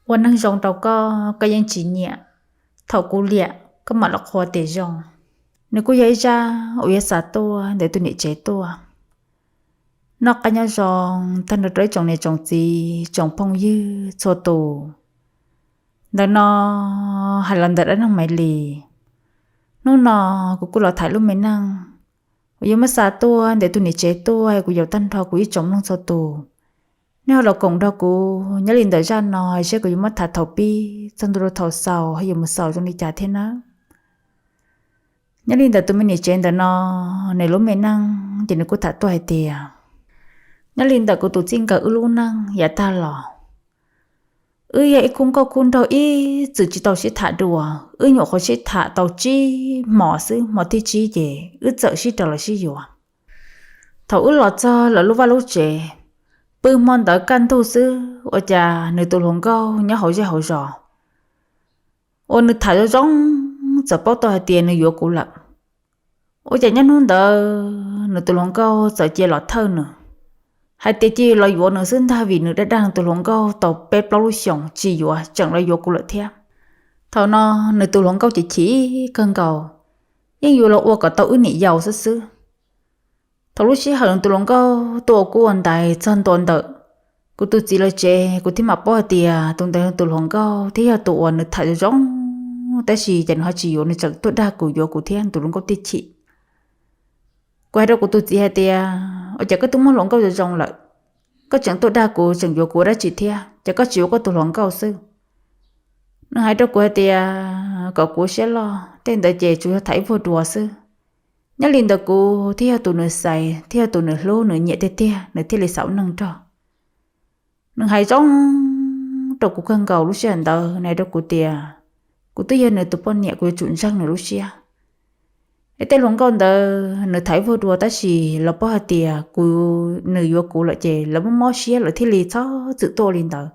ua neeg zoo rau koj, koj yeej tsis nyiam. Thaum kuv liam, koj mam los qhuas tias zoo. Nws kuj yog ib zaj uas yuav xa tuaj ntawm tus niam tsev tuaj. Noj qab nyob zoo tag nrho rau ib tsoom niam tsoom txiv, tsoom phooj ywg txhua tus. Ntawm no hais los ntawm dab neeg Maiv Lis. Hnub no kuv kuj los tham lub me neej uas yuav muab xa tuaj ntawm tus niam tsev tuaj, kuv yaum tag nrho kuv ib tsoom mloog txhua tus. Nej ho los koom nrog kuv nyob li ntawm zaj no, seb kuv yuav muab tham thaum pib txog ntua rau thaum xaus, ho yuav mus xaus zoo li cas thiab nawb. Nyob li ntawm tus me niam tsev ntawm no, nws lub me neej ces nws kuj tham tuaj hais tias, nyob li ntawm kuv tus txij nkawm wb lub neej yav tag los, wb yog ib khub nkauj khub nraug ib txwm tsis tau sib tham dua. Wb nyuam qhuav sib tham tau tsib hmo xwb, hmo thib tsib ces wb txawm sib raws los sib yuav. Thaum wb los txog lawv lub vaj lub tsev, pw hmo ntawd kaj ntug xwb ua cas nws tus hluas nkauj nyob hauv zej hauv zos uas nws tham zoo zoo txawm paub tau hais tias nws yuav kuv lawm. Ua cas nyob hnub ntawd nws tus hluas nkauj txawm cia los thawj nws, hais tias cia los yuav nws xwb ntag, vim nws dag dag nws tus hluas nkauj tau peb plaub lub xyoos tsis yuav, tseem los yuav kuv lawm thiab. Thaum no nws tus hluas nkauj ces chim kawg nkaus, yeej yuav los ua kom tau wb niam yau xwb xwb. Thaum lub sij hawm nws tus hluas nkauj tuaj ua kub ua ntaiv txog ntua ntawm kuv tus txiv lawv tsev, kuv thiaj mam paub hais tias tus ntawd tus hluas nkauj thiab yog tus uas nws tham zoo zoo, tab sis ces nws ho tsis yuav, nws tseem tuaj dag kuv yuav kuv thiab, tus hluas nkauj thiaj chim. Kuv hais rau kuv tus txiv hais tias, ua cas koj twb muab hluas nkauj zoo zoo lawm, koj tseem tuaj dag kuv tseem yuav kuv ua dab tsi thiab, ces koj tsis yuav koj tus hluas nkauj xwb. Nws hais rau kuv hais tias kom kuv siab loj, tej ntawd ces tsuas yog tham ib vuag dua xwb. Nyob li ntawd kuv thiaj yog tus nws xaiv, thiaj yog tus nws hlub nws nyiam tiag tiag, nws thiaj li xav ua neej nrog. Nws hais zoo rau kuv kawg nkaus lub sij hawm ntawd, nws hais rau kuv tias kuv twb yog nws tus poj niam, kuv yuav tsum ntseeg nws lub siab. Es tej hluas nkauj ntawd nws tham ib vuag dua tab sis los paub hais tias kuv, nws yuav kuv lawm ces lawv muaj mob siab lawv thiaj li txhob txwm tuaj ua li ntawd.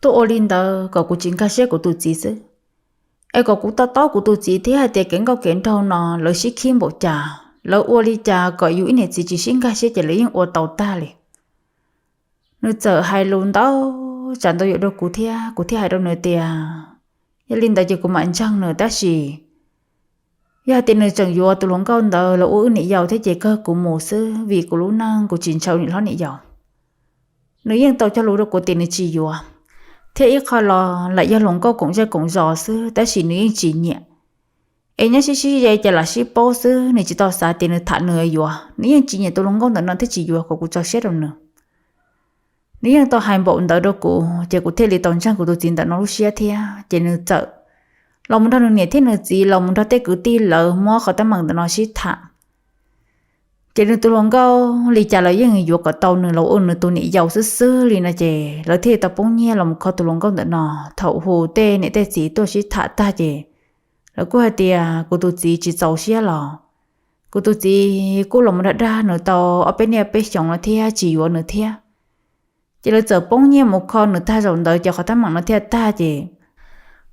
Tuaj ua li ntawd kom kuv tsis nkag siab kuv tus txiv xwb, es kom kuv to taub kuv tus txiv thiab hais tias kev nkauj kev nraug no lawv sib khib npaum cas, lawv ua li cas kom yus ib niam txiv tsis sib nkag siab ces lawv yeej ua tau tag li. Nws txawm hais lus ntau tsav ntau yam rau kuv thiab kuv thiaj hais rau nws tias yog li ntawd ces kuv mam ntseeg nws, tab sis yog hais tias nws tseem yuav tus hluas nkauj ntawd los ua wb niam yau thiab ces kawg kuv mus xwb, vim kuv lub neej kuv tsis ntshaw niam hlob niam yau. Nws yeej tau cog lus rau kuv tias nws tsis yuav, thiab ib qho los lam yog hluas nkauj koom zej koom zos xwb tab sis nws yeej tsis nyiam. Es nyob sib sib ze ces lam sib paub xwb, nws tsis tau xav tias nws tham nws yuav, nws yeej tsis nyiam tus hluas nkauj ntawm no thiaj tsis yuav, kom kuv tso siab rau nws. Nws yeej tau hais npaum ntawd rau kuv ces kuv thiaj li tau ntseeg kuv tus txiv ntawm no lub siab thiab. Ces nws txawm los mus nrog nws niam thiab nws txiv los mus nrog tej kwv tij lawv muab qhov teeb meem ntawm no sib tham. Ces nws tus hluas nkauj li cas los yeej yuav kom tau nws los ua nws tus niam yau xwb xwb li no ces lawv thiaj li tau poob nyiaj los mus kho tus hluas nkauj ntawm no. Thaum hu tej niam tej txiv tuaj sib tham tag ces lawv kuj hais tias kuv tus txiv tsis txaus siab los, kuv tus txiv kuj los mus dag dag nws tau ob peb niaj peb xyoos no thiab tsis yuav nws thiab. Ces lawv txawm poob nyiaj mus kho nws tag zaum ntawd ces qhov teeb meem no thiaj tag ces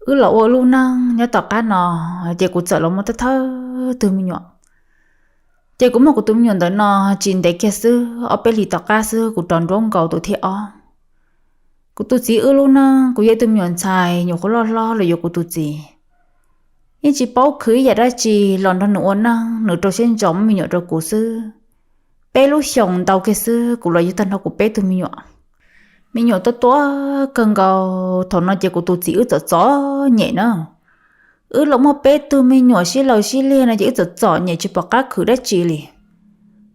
wb los ua lub neej nyob tom qab no, ces kuv txawm los muaj thawj thawj tug me nyuam. Ces kuv muaj kuv tus me nyuam ntawm no tsis ntev kiag xwb, ob peb hlis tom qab xwb kuv rov nruab nkaus tus thib ob. Kuv tus txiv wb lub neej, kuv yog ib tug me nyuam ntxhais nyuam qhuav loj hlob los yuav kuv tus txiv. Yeej tsis paub khwv ib yam dab tsi los nrog nws ua neej, nws rau siab ntso muab me nyuam rau kuv xwb. Peb lub xyoos ntau kiag xwb kuv los yug tag nrho kuv peb tug me nyuam. Me nyuam tuab tuab kawg nkaus, thaum no ces kuv tus txiv wb txom txom nyem na. Wb los muaj peb tug me nyuam sib law sib liag no ces wb txom txom nyem tsis pom qab khwv dab tsi li.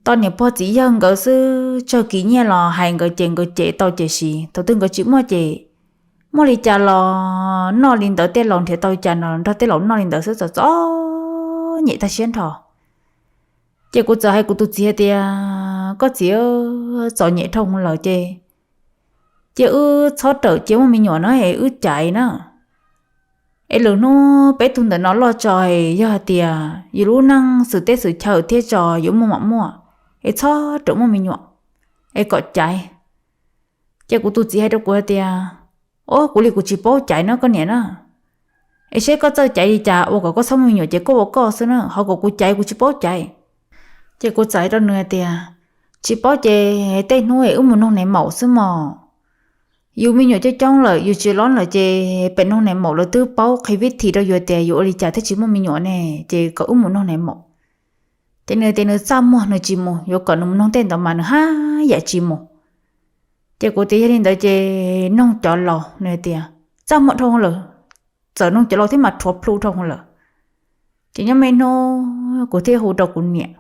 Tau niam pog txiv yawg nkawd xwb tsawg kiv nyiaj los hais nkawd ces nkawd cev tau ces siv, thaum twg nkawd tsis muaj ces muaj li cas los noj li ntawd, tej laus nrhiav tau cas no nrog tej laus noj li ntawd xwb, txom txom nyem tag siab nrho. Ces kuv txawm hais kuv tus txiv hais tias, koj txiv, txom nyem dhau lawm ces cia wb txhob rawm cia muaj me nyuam na es wb caiv na. Es lwm hnub peb tug ntawm no loj tso es yog hais tias yus lub neej xwm teb xwm chaw thiab tso yuav muaj mam muaj, es txhob rawm muaj me nyuam, es kom caiv. Ces kuv tus txiv hais rau kuv hais tias, o, kuv li kuv tsis paub caiv no koj niam na. Es seb koj txawj caiv li cas ua kom koj txhob muaj me nyuam ces koj ua koj xwb na, ho kom kuv caiv kuv tsis paub caiv. Ces kuv txawm hais rau nws hais tias, tsis paub ces tej hnub es wb mus noog niam maum xwb mog. yus me nyuam coob coob lawm, yus tsis loj lawm ces pem noog nais maum lawv twb paub qhia vib thim rau yus tias yuav ua li cas thiaj tsis muaj me nyuam ne, ces kom wb mus noog nais maum. Ces nws tias nws txaj muag nws tsis mus, yuav kom nws mus noog tej ntawd mas nws haj yam tsis mus. Ces kuv tias yog li ntawd ces noog cov laus. Nws tias txaj muag dhau lawm, txawm noog cov laus thiab mas rhuav plhu dhau lawm. Ces nyob me hnub kuv thiaj hu rau kuv niam,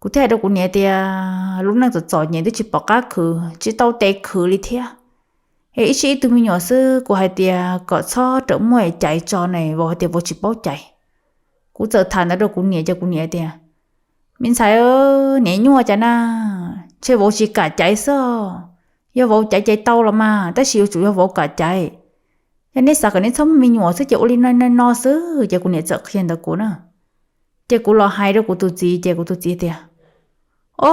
kuv thiaj hais rau kuv niam tias lub neej txom txom nyem twb tsis pom qab khwv, tsis tau tes khwv li thiab. Es ib sij ib tug me nyuam xwb, kuv hais tias kom txhob rawm muaj caiv tso ne, vauv hais tias vauv tsis paub caiv. Kuv txawm tham ntawd rau kuv niam ces kuv niam tias, me ntxhais, niam nyuaj cas na, ntshe vauv tsis kam caiv xwb. Yog vauv caiv ces tau los mas, tab sis yuav tsum yog vauv kam caiv. Yog neb xav kom neb txhob muaj me nyuam xwb ces ua li no no xwb. Ces kuv niam txawm qhia ntawd kuv na. Ces kuv los hais rau kuv tus txiv ces kuv tus txiv tias, o,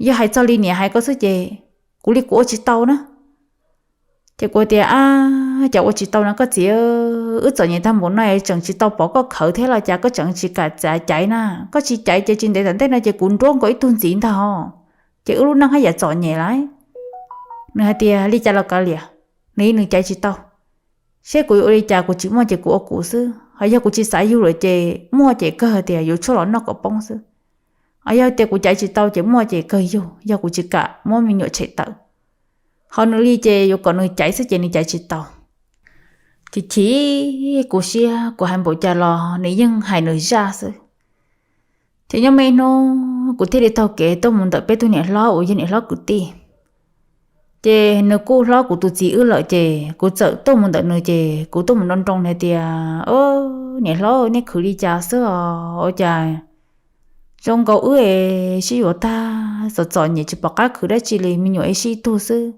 yog hais txog li niam hais koj xwb ces kuv li kuv ua tsis tau na. Ces kuv tias, a, cas ua tsis tau no koj txiv, wb txom nyem tag npaum no tseem tsis tau pom koj khawv thiab los cas koj tseem tsis kam txav caiv na. Koj tsis caiv ces tsis ntev tom ntej no ces kuv nruab nkaus ib tug ntxiv ntag os, ces wb lub neej haj yam txom nyem lawm. Nws hais tias li cas los kav liam, nws li nws caiv tsis tau, seb kuv yuav ua li cas, kuv tsis muaj ces kuv ua kuv xwb. Ho yog kuv tsis xav yug lawm ces muaj ces kawg tias yuav tshuaj los noj kom poob xwb. Ho yog tias kuv caiv tsis tau ces muaj ces kawg yug, yog kuv tsis kam muab me nyuam tshem tawm. Ho nws li ces yuav kom nws caiv xwb ces nws caiv tsis tau. Chim chim kuv siab, kuv hais npaum cas los nws yeej hais nws zaj xwb. Ces nyob me hnub kuv thiaj li taug kev tuaj mus ntawm peb tug niam hlob uas yog niam hlob kwv tij. Ces nws kuj hlob kuv tus txiv wb lawm ces kuv txawm tuaj mus ntawm nws ces kuv tuaj mus nroo nroo nws tias, o, niam hlob, nej khwv li cas xwb os, ua cas zoo nkaus wb es sib yuav tag txom txom nyem tsis pom qab khwv dab tsi li, me nyuam ib sij ib tug xwb.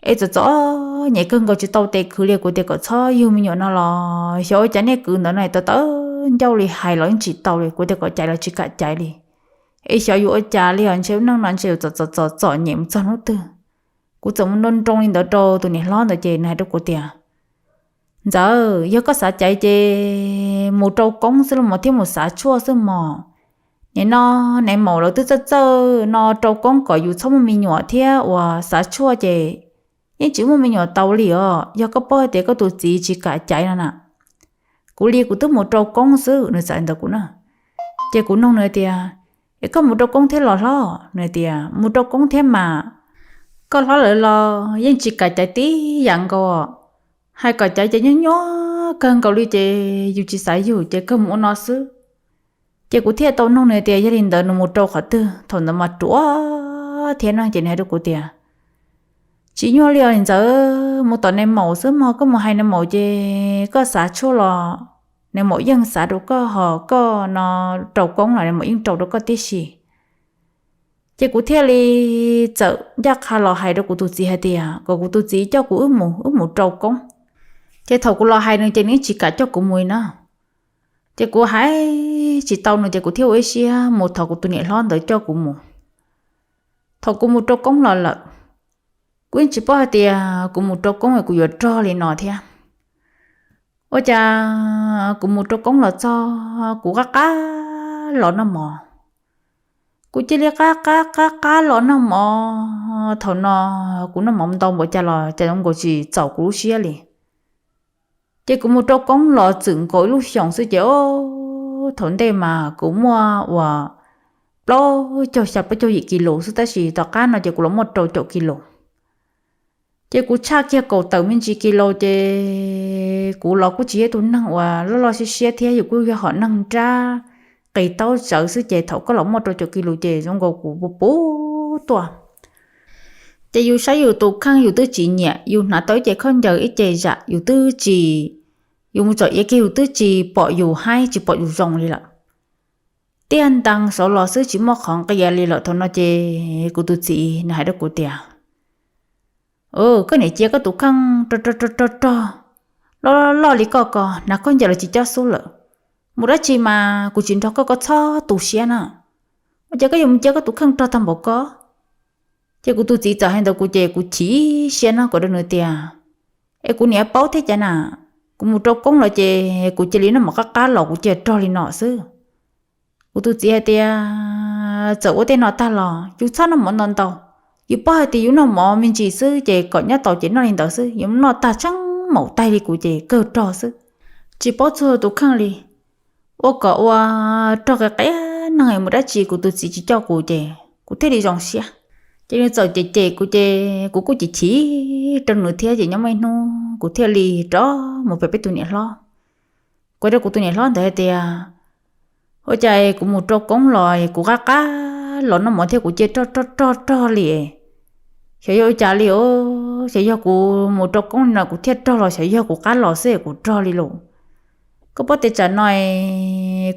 Es txom txom nyem kawg nkaus tsis tau tes khwv li. Kuv tias kom txhob yug me nyuam no los xyov ua cas nej kwv ntawd no tawv tawv ncauj li, hais los yeej tsis tau li. Kuv tias kom caiv los tsis kam caiv li. Es xyov yuav ua cas li os, ntshe lub neej no ntshe yuav txom txom txom txom nyem mus txog hnub twg. Kuv txawm mus nroo nroo li ntawd rau tus niam hlob ntawd ces nws hais rau kuv tias, ntxawm, yog koj xav caiv ces mus rau koob xwb los mas thiab mus xav tshuaj xwb mog. Nim no nais maum lawv twb txawj txawj no rau koob kom yus txhob muaj me nyuam thiab uas xav tshuaj ces yeej tsis muaj me nyuam tau li os. Yog koj paub hais tias koj tus txiv tsis kam caiv no na. Kuv li kuv twb mus rau koob xwb, nws txawm ntawd kuv na. Ces kuv nug nws tias, es koj mus rau koob thiab los hlob? Nws tias mus rau koob thiab mas, koj hlob lawv los yeej tsis kam caiv tib yam nkaus. Hais kom caiv ces nyuaj nyuaj kawg nkaus li ces yus tsis xav yug ces kawg mus ua no xwb. Ces kuv thiaj tau nug nws tias yog li ntawd nws mus rau qhov twg, thaum ntawd mas ruam thiab no ces nws hais rau kuv tias, tsis nyuaj li os ntxawm, mus tom nais maum xwb mog, koj mus hais nais maum ces koj xav tshuaj los nais maum yeej xav rau koj, ho koj no rau koob los nais maum yeej rau rau koj tib si. Ces kuv thiaj li txawm ncaj qha los hais rau kuv tus txiv hais tias kom kuv tus txiv coj kuv wb mus, wb mus rau koob. Ces thaum kuv los hais nws ces nws tsis kam coj kuv mus li na. Ces kuv hais tsis tau nws ces kuv thiaj ua ib siab mus thov kuv tus niam hlob ntawd coj kuv mus. Thaum kuv mus rau koob los lawm, kuv yeej tsis paub hais tias kuv mus rau koob es kuv yuav rog li no thiab. Ua cas kuv mus rau koob los txog kuv qab qab los noj mov. Kuv cia li qab qab qab qab los noj mov. Thaum no kuv noj mov ntau npaum cas los cas zoo nkaus tsis txaus kuv lub siab li. Ces kuv mus rau koob los txwm nkaus ib lub xyoos xwb ces, o, thaum ntej mas kuv muaj uas plaub caug xya plaub caug yim kis lus xwb, tab sis tom qab no ces kuv los muaj rau caum kis lus. Ces kuv tshaj kiag kaum tawm me ntsis kis lus ces kuv los kuj tsis yog tus neeg uas loj loj siab siab thiab, yus kuj yog hom neeg nrab qis taub tsawv xwb ces thaum koj los muaj rau caum kis lus ces zoo nkaus kuv puv puv tuaj. Ces yus saib yus tus kheej yus twb tsis nyiam, yus hnav tau ib ce khaub ncaws ib ce zam yus twb tsis, yus mus tsom iav kiag yus twb tsis pom yus haib tsis pom yus zoo li lawm. Tiaj ntees saud los xwb tsis muaj qhov nqia li lawm. Thaum no ces kuv tus txiv nws hais rau kuv tias, koj niam cia koj tus kheej rog rog rog rog, loj loj li koj ko hnav khaub ncaws los tsis cob xub lawm, mus dab tsi mas kuv tsis nrog koj, koj txhob tu siab na. Ua cas koj yuav mus cia koj tus kheej rog tag npaum ko? Ces kuv tus txiv txawm hais ntawd kuv ces kuv chim siab no kuv rau nws tias, es kuv niam paub thiab cas na, kuv mus rau koob los ces kuv cia li noj mov qab qab los kuv cia rog li no xwb. Kuv tus txiv hais tias, txawm ua tej no tag los yus txhob noj mov ntau ntau, Yus paub hais tias yus noj mov me ntsis xwb ces kom nyob tau ces noj li ntawd xwb, yus noj tag tsheej maum taig li kuv ces kawg rog xwb, tsis paub txog tus kheej li. Ua kom ua rog qias qias neeg mus dab tsi kuv tus txiv tsis coj kuv ces kuv thiaj li zoo siab. Ces nws txawm cem cem kuv ces kuv kuj chim chim rau nws thiab ces nyob muaj ib hnub kuv thiaj li rov mus pem peb tus niam hlob. Kuv hais rau kuv tus niam hlob ntawd hais tias, ua cas kuv mus rau koob los kuv qab qab los noj mov thiab kuv cia rog rog rog rog li, xyov yog ua cas li os, xyov yog kuv mus rau koob li no kuv thiaj rog los xyov yog kuv qab los xwb kuv rog li lauj. Koj paub tias tsam no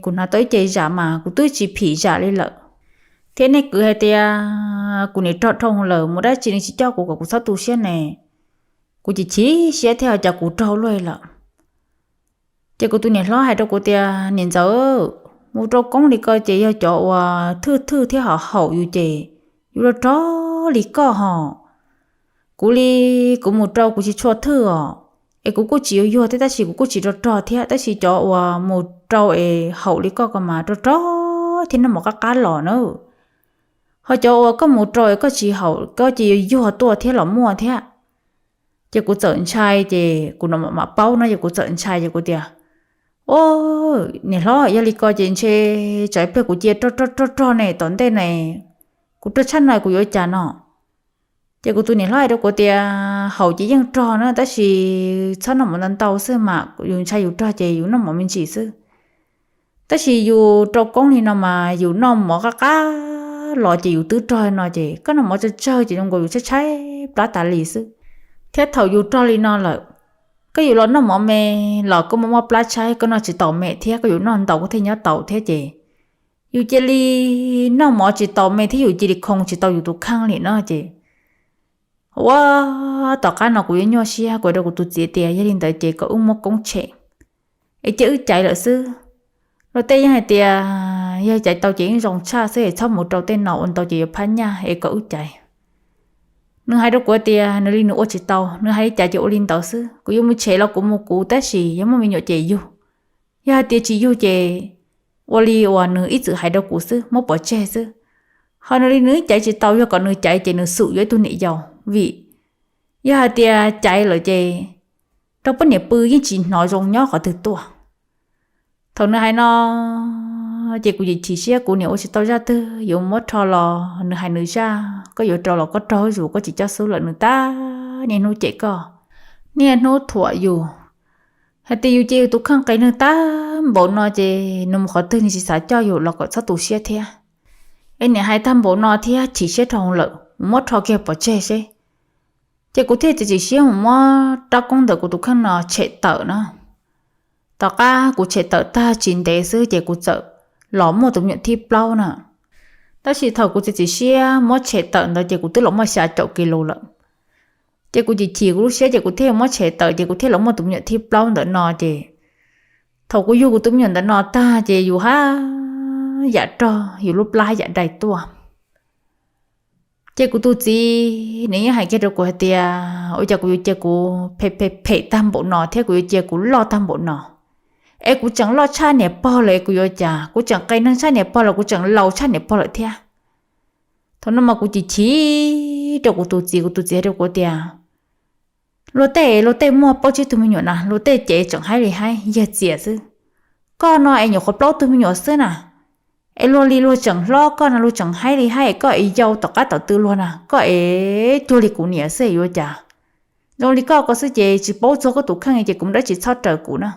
kuv hnav tau ib ce zam mas kuv twb tsis phim zam li lawm, thiab nej kwv hais tias kuv nim rog dhau lawm mus dab tsi nws tsis coj kuv kom kuv txhob tu siab ne. Kuv chim chim siab thiab ho cas kuv rog luaj lawm. Ces kuv tus niam hlob hais rau kuv tias, niam ntxawm, mus rau koob li ko ces yog cov uas thwj thwj thiab ho haum yus ces yus rog rog li koj ho. Kuv li, kuv mus rau kuv tsis tshua thwj os, es kuv kuj tsis yuag yuag thiab tab sis kuv kuj tsis rog rog thiab, tab sis cov uas mus rau es haum li koj ko mas rog rog thiab noj mov qab qab los na. Ho cov uas koj mus rau es koj tsis haum koj ces yuag yuag tuaj thiab los muaj thiab. Ces kuv txawm ntshai ces kuv mam paub no ces kuv txawm ntshai ces kuv tias, o, niam hlob, yog li ko ces ntshe tsam ib pliag kuv cia rog rog rog rog ne tom ntej ne, kuv rog tshaj no kuv yuav ua cas no. Ces kuv tus niam hlob hais rau kuv tias, haum ces yeej rog na tab sis txhob noj mov ntau ntau xwb mas, yus ntshai yus rog ces yus noj mov me ntsis xwb. Tab sis yus rau koob li no mas yus noj mov qab qab los ces yus twb rog no ces koj noj mov tsawg tsawg ces zoo nkaus yus tshaib tshaib plab tas li xwb. Thiab thaum yus rog li no lawm, koj yuav los noj mov me los koj muaj muaj plab tshaib, koj noj tsis tau me thiab koj yuav noj ntau koj thiaj nyob tau thiab ces yus cia li noj mov tsis tau me thiab yus cia li khoo tsis tau yus tus kheej li no ces, ua, tom qab no kuv yuav nyuaj siab kuv rau kuv tus txiv tias yog li ntawd ces kom wb muab koob tshem es cia wb caiv lawm xwb. Luag tej yeej hais tias yog caiv tau ces yeej zoo tshaj xwb es txhob mus rau tej no ua ntau ces yuav phab nyaj es kom wb caiv. Nws hais rau kuv tias nws li nws ua tsis tau, nws hais li cas ces ua li ntawd xwb, kuv yuav mus tshem los kuv mus kuv tab sis yog muaj me nyuam ces yug, yog hais tias tsis yug ces ua li uas nws ib txwm hais rau kuv xwb, muab pov tseg xwb. Ho nws li nws caiv tsis tau, yog kom nws caiv ces nws xum yuav ib tug niam yau, vim yog hais tias caiv lawm ces rau poj niam pw yeej tsis hnov zoo nyob qhov twg tuaj. Thaum nws hais no ces kuv chim chim siab, kuv niam ua tsis tau zaj twg yuav muab rho los nws hais nws zaj, koj yuav rau los koj rog zus, koj tsis coj xub lawm, nws tab niaj hnub cem koj, niaj hnub thuam yus, hais tias yus cia yus tus kheej qias neeg tag npaum no ces nws mus qhov twg nws tsis xav coj yus los kom txhob tu siab thiab. Es niam hais tag npaum no thiab chim siab dhau lawm, mus muab rho kiag pov tseg seb. Ces kuv thiaj txiav txim siab mus muab rab koob ntawm kuv tus kheej no tshem tawm na. Tom qab kuv tshem tawm tag tsis ntev xwb ces kuv txawm los muaj tus me nyuam thib plaub na. Tab sis thaum kuv txiav txim siab muab tshem tawm ntawd ces kuv twb los muaj xya caum kis lus lawm. Ces kuv chim chim kuv lub siab ces kuv thiaj muab tshem tawm ces kuv thiaj los muaj tus me nyuam thib plaub ntawm no ces thaum kuv yug kuv tus me nyuam ntawm no tag ces yus haj yam rog, yus lub plab haj yam dai tuaj. Ces kuv tus txiv nws yeej hais kiag rau kuv hais tias ua cas kuv yuav cia kuv phem phem phem tag npaum no thiab kuv yuav cia kuv loj tag npaum no. Es kuv tseem loj tshaj niam pog lawm es kuv yuav cas, kuv tseem qias neeg tshaj niam pog lawm, kuv tseem laus tshaj niam pog lawm thiab. Thaum no mas kuv chim chim rau kuv tus txiv, kuv tus txiv hais rau kuv tias luag tej luag tej muaj plaub tsib tug me nyuam na luag tej ces tseem haib li haib yawg txias xwb. Koj no es nyuam qhuav plaub tug me nyuam xwb na, es luag li luag tseem hlob, koj no luag tseem haib li haib, koj es yau tom qab tom tw luag na, koj es cuag li kuv niam xwb yuav cas. Zoo li koj ko xwb ces tsis paub txog koj tus kheej ces kuv mus dab tsi txhob raws kuv na.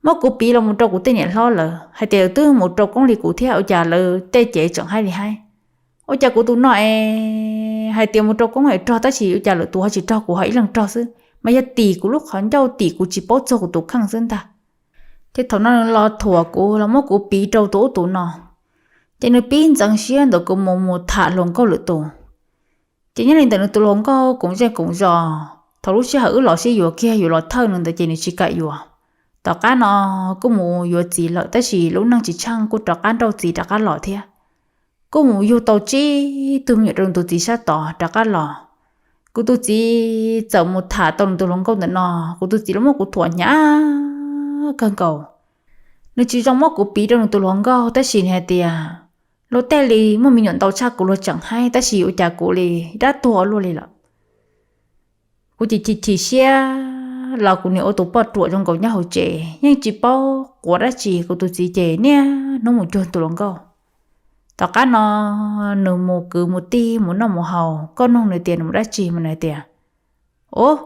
Muab kuv piv los mus rau kuv tej niam hlob lawm hais tias twb mus rau koob li kuv thiab ua cas lawv tej ces tseem haib li haib. Ua cas kuv tus no es hais tias mus rau koob es rog tab sis ua cas lawv tus ho tsis rog kuv ho ib leeg rog xwb, mas yog tim kuv lub qhov ncauj tim kuv tsis paub txog kuv tus kheej xwb ntag. Ces thaum no nws los thuam kuv los muab kuv piv rau tus ub tus no, ces nws pib ntxeev siab ntawm kuv mus mus tham hluas nkauj lwm tus. Ces nyob li ntawm nws tus hluas nkauj koom zej koom zos, thaum lub sij hawm wb los sib yuav kiag yuav los thawj nws ntawd ces nws tsis kam yuav. Tom qab no kuj mus yuav txiv lawm tab sis lub neej tsis tsheej kuj rov qab nrauj txiv rov qab los thiab. Kuj mus yug tau tsib tug me nyuam rau nws tus txiv sab tod rov qab los. Kuv tus txiv txawm mus tham tau nws tus hluas nkauj ntawm no, kuv tus txiv los muab kuv thuam hnyav kawg nkaus. Nws tsis zoo muab kuv piv rau nws tus hluas nkauj tab sis nws hais tias Luag tej li muaj me nyuam ntau tshaj kuv luag tseem haib, tab sis ua cas kuv li dab tuag luaj li lawm. Kuv chim chim chim siab los kuv niam ua tus poj ruam zoo nkaus nyob hauv tsev yeej tsis paub quav dab tsi. Kuv tus txiv ces niaj hnub mus cuag tus hluas nkauj. Tom qab no nws mus kwv mus tij mus noj mus haus, koj nug nws tias nws mus dab tsi mas nws hais tias, Ub,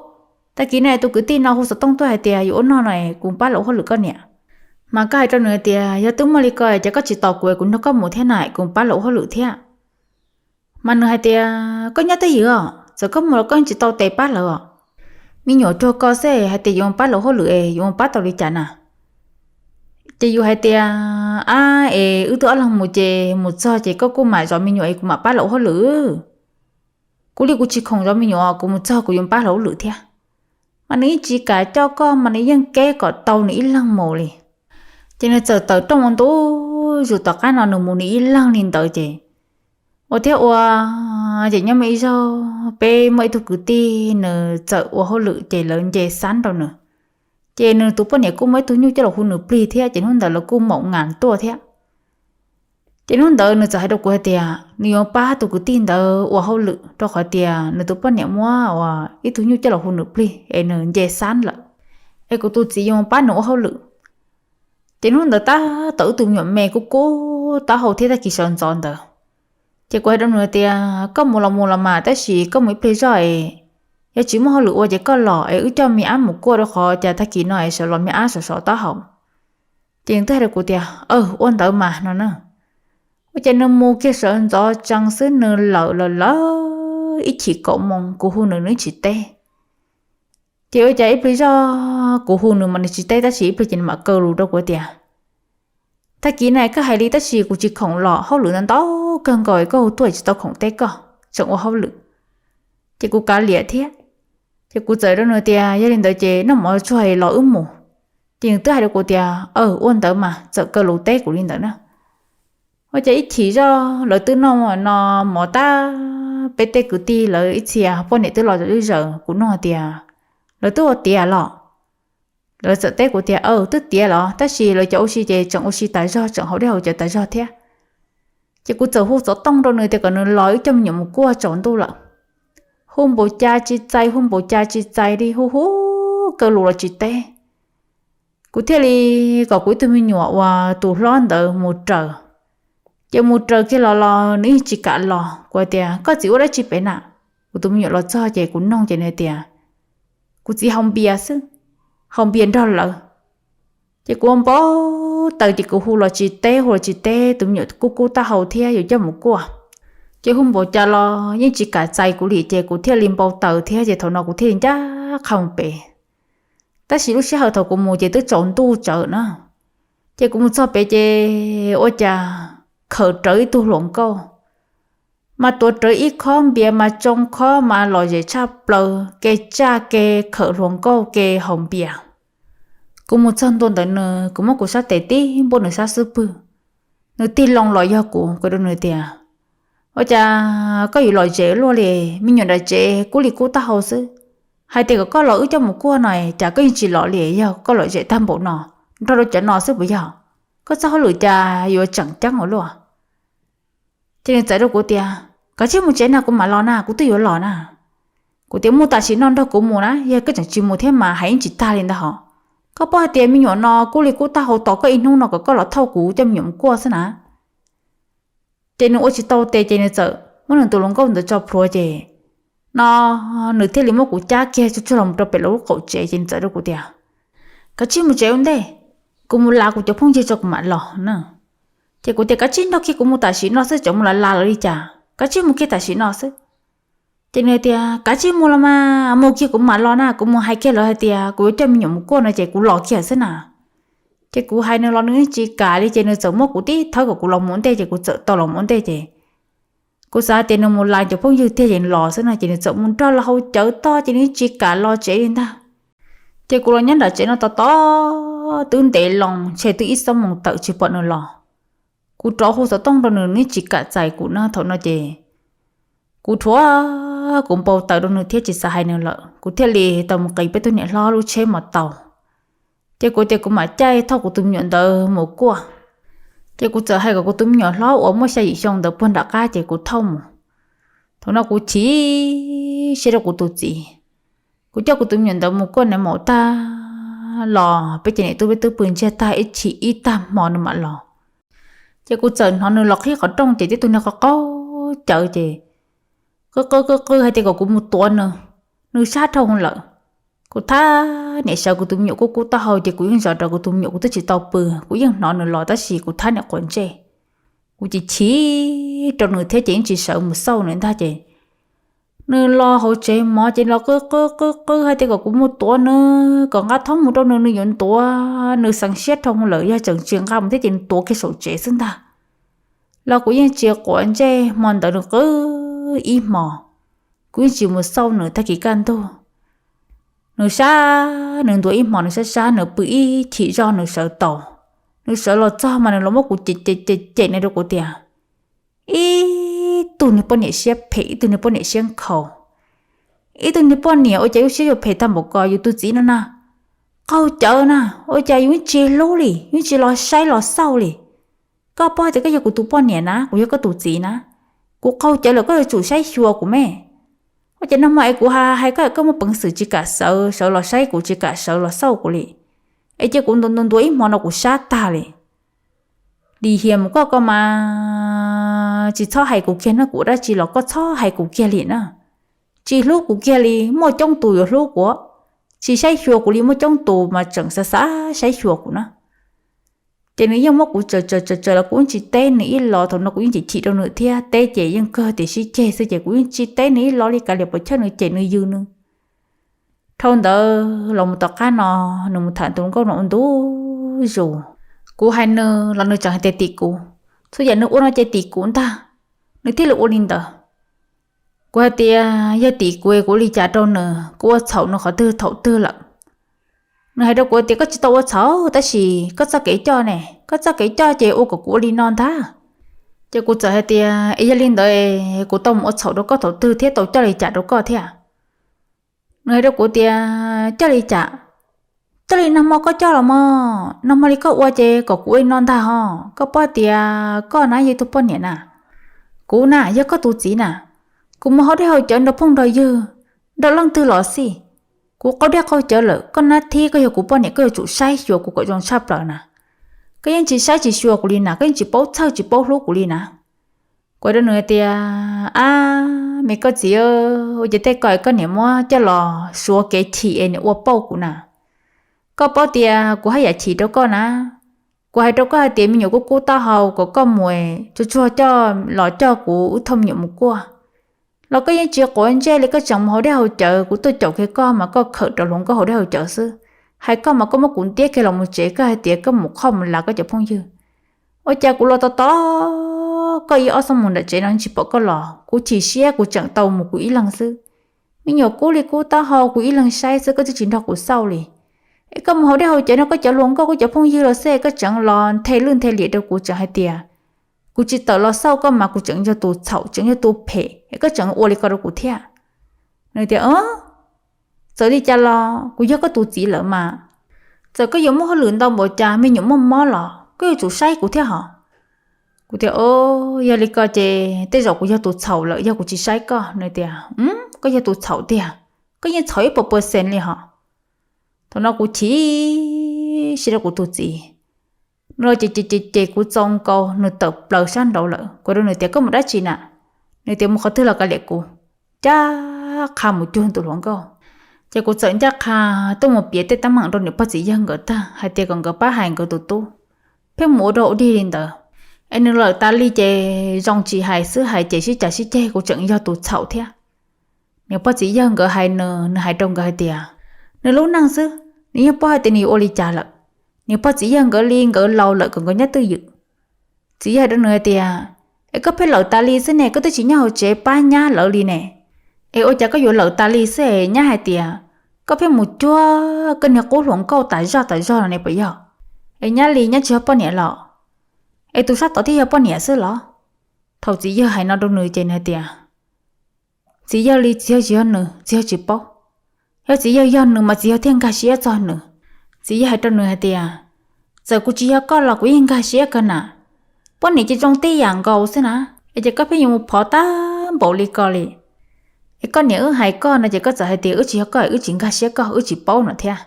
tag kis no tus kwv tij no hu xov tooj tuaj hais tias yuav ua noj no, kuv pab los ua hauj lwm koj niam. Mas koj hais rau nws tias yog twb muaj li ko ces koj tsis tos kuv, kuv nrog koj mus thiab na, kuv pab los ua hauj lwm thiab. Mas nws hais tias koj nyob twj ywm os, txawm koj mus los koj tsis tau tes pab lawv os. Me nyuam cuag koj xwb hais tias yuav pab lawv hauj lwm es yuav pab tau li cas na? Ces yus hais tias, Ab, es wb twb ob leeg mus ces mus txog ces koj kuj mam zov me nyuam es kuv mam pab lawv ua hauj lwm. Kuv li kuv tsis khoom zov me nyuam, kuv mus txog kuv yuav pab lawv hauj lwm thiab. Mas nws yeej tsis kam coj koj, mas nws yeej keb kom tau nws ib leeg mus li. Ces nws txawm tawm rooj ua ntu zus, tom qab no nws mus nws ib leeg li ntawd ces ua thiab ua, ces nyob muaj ib zaug peb muaj ib tug kwv tij nws txawm ua hauj lwm ces lawv nce xab rau nws. Ces nws tus poj niam kuj muaj ib tug nyuj coj los hu nws plig thiab, ces hnub ntawd lawv kuj maum ngas tuaj thiab. Ces hnub ntawd nws txawm hais rau kuv hais tias nws yuav pab tus kwv tij ntawd ua hauj lwm rau qhov tias nws tus poj niam muab ua ib tug nyuj coj los hu nws plig es nws nce xab lawm, es kuv tus txiv yuav pab nws ua hauj lwm. Ces hnub ntawd tab tom wb tus me nyuam me kub kub taub hau thiab tag kis sawv ntxov ntawd. Ces kuv hais rau nws tias koj mus los mus los mas, tab sis koj mus ib pliag zoj es yog tsis muaj hauj lwm ua ces koj los es wb coj me ab mus kuaj, rau qhov cas tag kis no es sawv los me ab sov sov taub hau. Ces nws twb hais rau kuv tias, Aw, ua ntawd mas, no na. Ua ces nws mus kiag sawv ntxov tsees xwb, nws lawm lawm lawm ib chim kaum moos kuv hu nws nws tsis teb. Ces ua cas ib pliag zoj kuv hu nws mas nws tsis teb, tab sis ib pliag ces nws mam kaw lus rau kuv tias, Tag kis no koj hais li tab sis kuv tsis khoom los, hauj lwm ntau ntau kawg nkaus koj hu tuaj tsis tau khoom teb koj, tseem ua hauj lwm. Ces kuv kav liam thiab. Ces kuv txawm rau nws tias, Yog li ntawd ces noj mov tsuag los wb mus. Ces nws twb hais rau kuv tias, Aw, ua ntawd mas, txawm kaw lus teb kuv li ntawd na. Ua cas ib chim zoj lawv twb noj no mov tag, peb tej kwv tij lawv ib txhia poj niam twb los zom zuj zaws, kuv nug tias, Lawv twb ua tiav los? Lawv txawm teb kuv tias, Aw, twb tiav los, tab sis lawv cov ua si ces tseem ua si tas zog, tseem haus dej haus cawv tas zog thiab. Ces kuv txawm hu xov tooj rau nws tias kom nws los wb coj me nyuam mus kuaj, tsaus ntuj lawm. Hu npaum cas tsis txais, hu npaum cas tsis txais li, hu hu kaw lus los tsis teb. Kuv thiaj li kom kuv ib tug me nyuam uas tus hlob ntawd mus raws. Ces mus raws kiag los los nws yeej tsis kam los. Kuv tias, Koj txiv ua dab tsi pem na? Kuv tus me nyuam los txog ces kuv noog ces nws tias, Kuv txiv haus npias xwb, haus npias nrog lawv. Ces kuv ua npau taws ces kuv hu los tsis teb, hu los tsis teb, tus me nyuam kub kub taub hau thiab yuav coj mus kuaj. Ces hu npaum cas los yeej tsis kam txais kuv li, ces kuv thiaj li npau taws thiab, ces thaum no kuv thiaj li ncaj qha mus pem. Tab sis lub sij hawm thaum kuv mus ces twb tsaus ntuj tsawv na. Ces kuv mus txog pem ces ua cas khawm rawv ib tug hluas nkauj, mas tuav rawv ib khob npias mas tsoo khob mas lom zem tshaj plaws, ke tsaj ke khawm hluas nkauj ke haus npias. Kuv mus txog ntua ntawm nws, kuv muab kuv sab tes tib npuab nws sab xub pwg, nws tig loo los yog kuv. Kuv rau nws tias, Ua cas koj yuav lom zem luaj li? Me nyuam nram tsev kub li kub taub hau xwb. Hais tias kom koj los wb coj mus kuaj no, cas koj yeej tsis los li? Yog koj lom zem tag npaum no, nrog rau cov no xwb puas yog? Koj txoj hauj lwm cas yuav tseem ceeb ua luaj? Ces nws txawm rau kuv tias, Kav tsij mus tsev na, kuv mam los na, kuv twb yuav los na. Kuv tias, Mus tam sim no nrog kuv mus na, yog koj tseem tsis mus thiab mas hais yeej tsis tag li ntag hos. Koj paub hais tias me nyuam no kub li kub taub hau, tos koj ib hnub no kom koj los thauj kuv coj me nyuam mus kuaj xwb na. Ces nws ua tsis tau tes ces nws txawm muab nws tus hluas nkauj ntawd tso plhuav ces no nws thiaj li muab kuv cab kiag tsuag tsuag los rau pem lawv lub qaum tsev ces nws txawm rau kuv tias, Kav tsij mus tsev ua ntej, kuv mus las kuv cov phooj ywg tso kuv mam los na. Ces kuv tias, Kav tsij nrog kiag kuv mus tam sim no xwb, tseem mus las las lawv li cas, kav tsij mus kiag tam sim no xwb. Ces nws tias, Kav tsij mus los mas, mus kiag kuv mam los na, kuv mus hais kiag lawv hais tias kuv yuav coj me nyuam mus kuaj no ces kuv los kiag xwb na. Ces kuv hais nws los nws yeej tsis kam li ces nws txawm muab kuv tib thawb kom kuv los mus ua ntej ces kuv txawm tau los mus ua ntej ces kuv xav tias nws mus las cov phooj ywg tiag ces nws los xwb no ces nws txawm mus nrog lawv haus cawv tog ces nws yeej tsis kam los tsev li ntag. Ces kuv los nyob nram tsev no tos tos twb ntev loo ntshe twb ib xuab moos tawm tsis pom nws los. Kuv rov hu xov tooj rau nws nws yeej tsis kam txais kuv na. Thaum no ces kuv rhuav, kuv npau taws rau nws thiab tsis xav hais nws lawm, kuv thiaj li tau mus qiv peb tug niam hlob lub tsheb mos taus. Ces kuv tias kuv mam caij thauj kuv tus me nyuam ntawd mus kuaj. Ces kuv txawm hais kom kuv tus me nyuam hlob uas muaj xya yim xyoo ntawd puag nram qab ces kuv thauj mus. Thaum no kuv chim siab rau kuv tus txiv. Kuv coj kuv tus me nyuam ntawd mus kuaj nais maum tag los peb ces niam tub peb twb pw ntsiag tag ib chim ib tag hmo nws mam los. Ces kuv txawm hnov nws los qhib qhov rooj ces tib tug niag qhov qaug cawv ces qw qw qw qw hais tias kom kuv mus tuav nws, nws sab dhau lawm. Kuv thab niam sawv kuv tus me nyuam kub kub taub hau ces kuv yeej zov rau kuv tus me nyuam, kuv twb tsis tau pw, kuv yeej hnov nws los tab sis kuv thab niam quav ntsej. Kuv chim chim rau nws thiab ces yeej tsis sawv mus xauj nws ntag ces nws los hauv tsev mov ces los qw qw qw qw hais tias kom kuv mus tuav nws, kom nqa thoob mus rau nws, nws yuav ntuav, nws xeev siab dhau lawm, yog tseem tsis nqa mus thiab ces nws tuav kiag saum tsev xwb ntag. Los kuv yeej tsis quav ntsej, hmo ntawd nws qw ib hmo, kuv yeej tsis mus xauj nws tag kis kaj ntug. Nws sab, nws ntuav ib hmo nws sab sab, nws pw ib chim zog nws sawv tau. Nws sawv los txog mas nws los muab kuv cem cem cem cem nws rau kuv tias, ib tug niag poj niam siab phem, ib tug niag poj niam siab nkhaus, ib tug niag poj niam ua cas lub siab yuav phem tag npaum ko, yus tus txiv no na, qaug cawv na, ua cas yus tsis hlub li, yus tsis los saib los xauj li. Koj paub tias koj yog kuv tus poj niam na, kuv yog koj tus txiv na, kuv qaug cawv lawm koj yuav tsum saib xyuas kuv me. Ua cas nag hmo es kuv hais koj, koj muaj peev xwm tsis kam sawv, sawv los saib kuv, tsis kam sawv los xauj kuv li, es cia kuv ntuav ntuav ib hmo no kuv sab tag li. Lim hiam mus koj ko mas tsis txhob hais kuv kiag na, kuv ua dab tsi los koj txhob hais kuv kiag li na. Tsis hlub kuv kiag li, muaj coob tus yuav hlub kuv, tsis saib xyuas kuv li, muaj coob tus mas tseem xav xav saib xyuas kuv na. Ces nws yeej muab kuv tsawm tsawm tsawm tsawm los kuv yeej tsis teb nws ib los, thaum no kuv yeej chim chim rau nws thiab, teb ces yeej kawg tias sib ceg xwb ces kuv yeej tsis teb nws ib los li, kav liam puas chawj nws cem nws yws nws. Dhau ntawd los mus tom qab no, nws mus tham tus hluas nkauj no ua ntu zus. Kuv hais nws los nws tseem hais tias tim kuv, txhua yam nws ua no ces tim kuv ntag, nws thiaj li ua li ntawd. Kuv hais tias yog tim kuv es kuv ua li cas rau nws, kuv ua txhaum nws qhov twg thaum twg lawm? Nws hais rau kuv tias koj tsis tau ua txhaum tab sis koj txoj kev coj ne, koj txoj kev coj ces ua kom kuv ua li no ntag. Ces kuv txawm hais tias es yog li ntawd kuv tau mus ua txhaum rau koj thaum twg thiab tau coj li cas rau koj thiab? Nws hais rau kuv tias coj li cas? Coj li nag hmo koj coj los mog, nag hmo li koj ua ces kom kuv ua li no ntag ho. Koj paub tias koj na yog ib tug poj niam na, kuv na yog koj tus txiv na, kuv mus haus dej haus cawv nrog phooj nrog ywg, nrog leej twg los xij, kuv qaug dej qaug cawv lawm koj nab thib, koj yog kuv poj niam koj yuav tsum saib xyuas kuv kom zoo tshaj plaws na. Koj yeej tsis saib tsis xyuas kuv li na, koj yeej tsis paub txhawj tsis paub hlub kuv li na. Kuv hais rau nws hais tias ab, me koj txiv, ua cas tej ko koj niam muab coj los suav kev chim es niam ua pauj kuv na. Koj paub tias kuv haj yam chim rau koj na. Kuv hais rau koj hais tias me nyuam kub kub taub hau kom koj mus tsuag tsuag coj los coj kuv wb thauj me nyuam mus kuaj, los koj yeej tsis quav ntsej li, koj tseem mus haus dej haus cawv, kuv tuaj caum kiag koj mas koj khawm rau hluas nkauj haus dej haus cawv xwb. Hais koj mas koj muab kuv ntiab kiag los mus tsev, koj hais tias koj mus qhov mus lav koj cov phooj ywg. Ua cas kuv los tos tos koj ib ob xuab moos nram tsev no tsis pom koj los, kuv chim siab kuv tseem tau mus kuv ib leeg xwb. Me nyuam kub li kub taub hau kuv ib leeg saib xwb koj twb tsis nrog kuv xauj li. Es koj mus haus dej haus cawv no koj cov hluas nkauj koj cov phooj ywg los xwb koj tseem los nthe lwj nthe liam rau kuv, tseem hais tias kuv tsis tawm los xauj koj mas kuv tseem yog tus txhaum tseem yog tus phem es koj tseem ua li ko rau kuv thiab. Nws tias txawm li cas los kuv yog koj tus txiv lawm mas, txawm koj yuav muaj hauj lwm ntau npaum cas me nyuam muaj mob los koj yuav tsum saib kuv thiab hos. Kuv tias o, yog li ko ces tej zaum kuv yog tus txhaum lawm yog kuv tsis saib koj. Nws tias koj yog tus txhaum tiag, koj yeej txhaum ib puas percent li hos. Thaum no kuv chim siab rau kuv tus txiv, nws ces ces ces kuv txaus nkaus, nws tawm plaws sab nraud lawm. Kuv rau nws tias koj mus dab tsi na? Nws tias mus qhov twg los kav liam kuv, ncaj qha mus cuag tus hluas nkauj. Ces kuv txawm ncaj qha tuaj mus piav tej teeb meem rau niam pog txiv yawg nkawd tag hais tias kom nkawd pab hais nkawd tus tub, pheej mus ua dog ua dig li ntawd. Es nws lawm tas li ces zoo tsis hais xwb, hais ces sib cav sib ceg kuv tseem yog tus txhaum thiab. Niam pog txiv yawg nkawd hais nws, nws hais rau nkawd hais tias nws lub neej xwb, nws yeej paub hais tias nws yuav ua li cas lawm. Niam pog txiv yawg nkawd li nkawd laus lawm kom nkawd nyob twj ywm. Txiv yawg hais rau nws hais tias es koj pheej lawm tas li xwb ne, koj twb tsis nyob hauv tsev pab nyab lawv li ne, es ua cas koj yuav lawm tas li xwb es nyab hais tias koj pheej mus cuag koj niag qub hluas nkauj tas zog tas zog no ne puas yog? Es nyab li nyab tsis yog poj niam los? Es tus sab tod thiaj yog poj niam xwb los? Thaum txiv yawg hais no rau nws ces nws hais tias txiv yawg li txiv yawg tsis yog nws txiv yawg tsis paub. Yog txiv yawg yog nws mas txiv yawg thiaj nkag siab txog nws. Txiv yawg hais rau nws hais tias txawm kuv tsis yog koj los kuv yeej nkag siab kawg na. Poj niam ces zoo tib yam nkaus xwb na, es ces koj pheej yuav mus phov tag npaum li ko li. Es koj niam wb hais koj no ces koj txawm hais tias wb tsis yog koj, wb tsis nkag siab koj, wb tsis paub no thiab.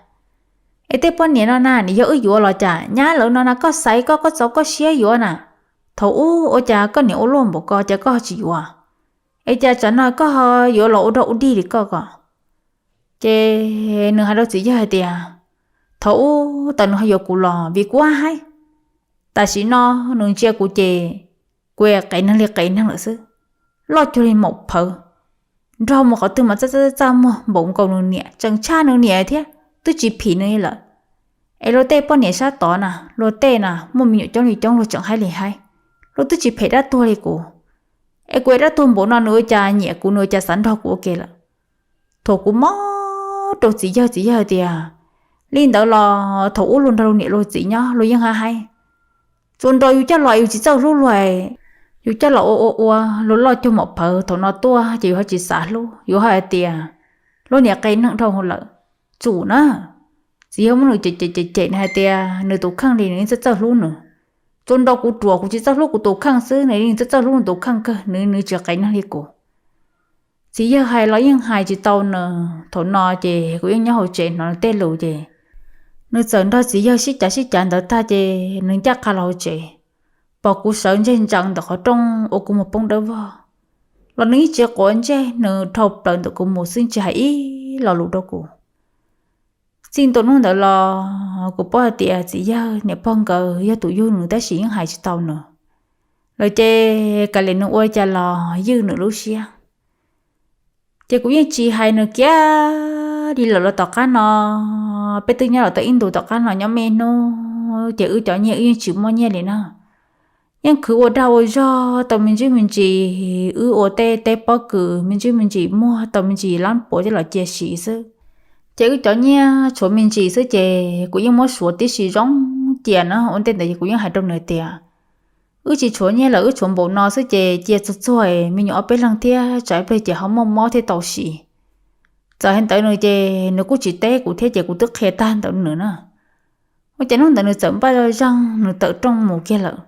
Es tej poj niam no na, nim yog wb yuav los cas nyab lawv no na, koj xaiv koj, koj txaus koj siab yuav na. Thaum ub ua cas koj niam ua luaj npaum ko ces koj tsis yuav, es cas tsam no koj yuav los ua dog ua dig li koj ko. Ces nws hais rau txiv yawg hais tias, thaum ub tau nws ho yuav kuv los vim kuv haib, tam sim no nws ntsia kuv ces kuv qev neeg li qev neeg lawm xwb, loj cuag li maum phawv, nrog mus qhov twg mas txaj txaj muag npaum nkaus nws niam, tseem tshaj nws niam thiab, twb tsis phim nws li lawm. Es luag tej poj niam sab tod na, luag tej na muaj me nyuam coob li coob luag tseem haib li haib, luag twb tsis phem dab tuag li kuv. Es kuv es dab tuag npaum no nws ua cas nyiam kuv, nws ua cas xav nrog kuv ua ke lawm. Thaum kuv mob rau txiv yawg, txiv yawg tias, li ntawd los thaum ub luag nrog luag niam luag txiv nyob luag yeej haib haib, tsuas nrog yus coj los yus tsis txawj hlub luag, yus coj los ua ua ua luag loj cuag maum phawv, thaum no tuaj ces yus ho tsis xav hlub, yus ho hais tias luag niam qev neeg dhau lawm. Tsum na, txiv yawg muab nws cem cem cem cem, nws hais tias nws tus kheej li nws yeej txawj txawj hlub nws, tsuas nrog kuv ruam kuv tsis txawj hlub kuv tus kheej xwb, nws yeej txawj txawj hlub nws tus kheej kawg, nws nws tsis qev neeg li kuv. Txiv yawg hais los yeej hais tsis tau nws. Thaum no ces kuv yeej nyob hauv tsev hnov nws tej lus ces nws txawm nrog txiv yawg sib cav sib cav ntawd tag ces nws ncaj qha los hauv tsev, pom kuv sawv ntseg ntsees ntawm qhov rooj ua kuv mus poob dawb vog, los nws yeej tsis quav ntsej, nws dhau plaws ntawm kuv mus xwb tsis hais ib lo lus rau kuv. Txij ntua hnub ntawd los kuv paub hais tias txiv yawg niam pog nkawd yog tus yug nws tab sis yeej hais tsis tau nws. Lawv ces kav liam nws ua cas los ywj nws lub siab. Ces kuv yeej tsis hais nws kiag li lawm los tom qab no, peb twb nyob los tau ib ntus tom qab no nyob me hnub ces wb cov nyiaj wb yeej tsis muaj nyiaj li na. Yeej khwv ua dag ua zog tau me ntsis me ntsis, wb ua tej teb pob kws me ntsis me ntsis muag tau me ntsis lab puav coj los cia siv xwb. Ces wb cov nyiaj tshuav me ntsis xwb ces kuv yeej muab suav tib si zoo cia na. Ua ntej ntawd kuv yeej hais rau nws tias, wb tsis tshuav nyiaj lawm, wb tshuav npaum no xwb ces cia txuag txuag me nyuam ob peb leeg thiab tsam ib pliag ces ho muaj mob thiab tau siv. Txawm hais ntawd nws ces nws kuj tsis teb kuv thiab ces kuv twb qhia tag ntawd nws na. Ua cas hnub ntawd nws txawm npaj zoj zeeg nws tawm rooj mus kiag lawm.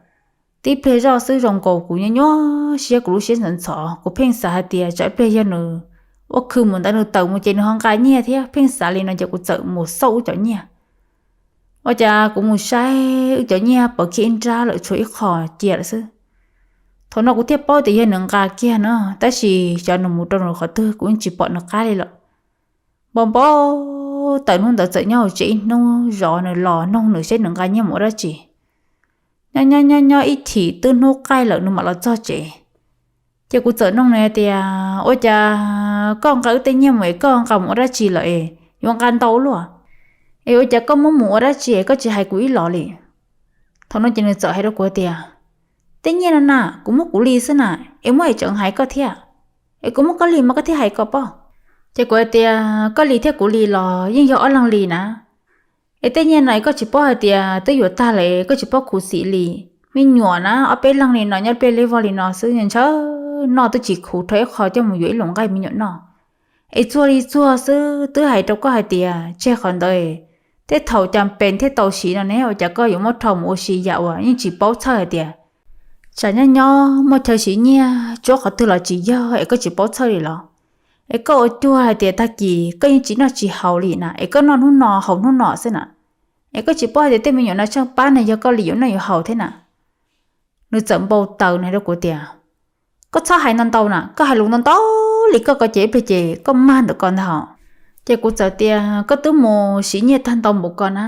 Tib pliag zoj xwb zoo nkaus kuv nyuaj nyuaj siab, kuv lub siab ntxhov ntxhov, kuv pheej xav hais tias tsam ib pliag yog nws ua khw mus ntawd nws tawm mus ces nws ho nqa nyiaj thiab, pheej xav li no ces kuv txawm mus xauj wb cov nyiaj. Ua cas kuv mus saib wb cov nyiaj pov kiag ib nrab lawm tshuav ib qho cia lawm xwb. Thaum no kuv thiaj paub tias yog nws nqa kiag na, tab sis xyov nws mus rau nws qhov twg kuv yeej tsis pom nws qab li lawm. Npau npau taws hnub ntawd txawm nyob hauv tsev ib hnub zov nws los noog nws seb nws nqa nyiaj mus ua dab tsi. Nyob nyob nyob nyob ib chim twb hnub qaij lawm nws mam los txog tsev. Ces kuv txawm noog nws hais tias, ua cas koj nqa wb tej nyiaj mus es koj nqa mus ua dab tsi lawm es yuav nqa ntau luaj? Es ua cas koj muab mus ua dab tsi es koj tsis hais kuv ib los li? Thaum no ces nws txawm hais rau kuv tias, tej nyiaj no na kuv muab kuv li xwb na, es muab es tseem hais koj thiab, es kuv muab koj li mas koj thiaj hais ko pob. Ces kuv hais tias koj li thiab kuv li los yeej yog ob leeg li na. Es tej nyiaj no es koj tsis paub hais tias twb yuav tag lawm es koj tsis paub khuv xim li. Me nyuam na ob peb leeg li no nyob pliaj li vog li no xwb ntshaw noj twb tsis khuv rau ib qho coj mus yuav ib lub nqaij me nyuam noj. Es txuag li txuag xwb twb hais rau koj hais tias tseg qhov ntawd, tej thaum cas pes thiaj tau siv no ne, ua cas koj yuav muab rho mus ua si yam uas yeej tsis paub txhawj hais tias tsam nyob nyob muaj chaw siv nyiaj tsuab qhov twg los tsis yog es koj tsis paub txhawj li los? Es koj ua cuag hais tias tag kis koj yeej tsis noj tsis haus li na, es koj noj hnub no haus hnub no xwb na. Es koj tsis paub hais tias tej me nyuam no tsheej pab na yog koj li yuav noj yuav haus thiab na. Nws txawm npau taws nws hais rau kuv tias, koj txhob hais ntau ntau na, koj hais lus ntau ntau li koj ko ces ib pliag ces koj mag ntawm ko ntag. Ces kuv txawm tias koj twb mus siv nyiaj tag ntau npaum ko na,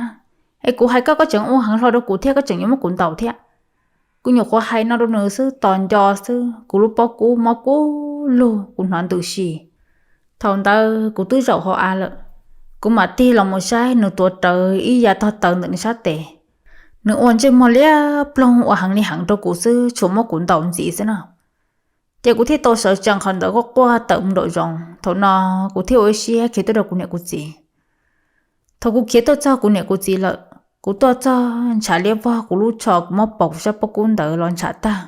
es kuv hais koj koj tseem ua heev hlo rau kuv thiab koj tseem yuav muab kuv ntaus thiab. Kuv nyuam qhuav hais no rau nws xwb tos nco xwb kuv lub pob kub mob kub lug kuv hnov ntws si. Thaum ntawd kuv twb zaum hauv av lawm, kuv mam tig los mus saib nws tuav rawv ib yav tog taws ntawm nws sab tes. Nws ua ntsej muag liab ploog ua heev li heev rau kuv xwb tshuav muab kuv ntaus ntxiv xwb na. Ces kuv thiaj tau sawv tsees qhov ntawd quaj quaj tawm mus nraum zoov. Thaum no kuv thiaj ua ib siab khiav tuaj rau kuv niam kuv txiv. Thaum kuv khiav tuaj txog kuv niam kuv txiv lawm, kuv tuaj txog ntshav liab vog kuv lub tsho kuv muab pos kuv sab pob kub ntawd los ntshav tag.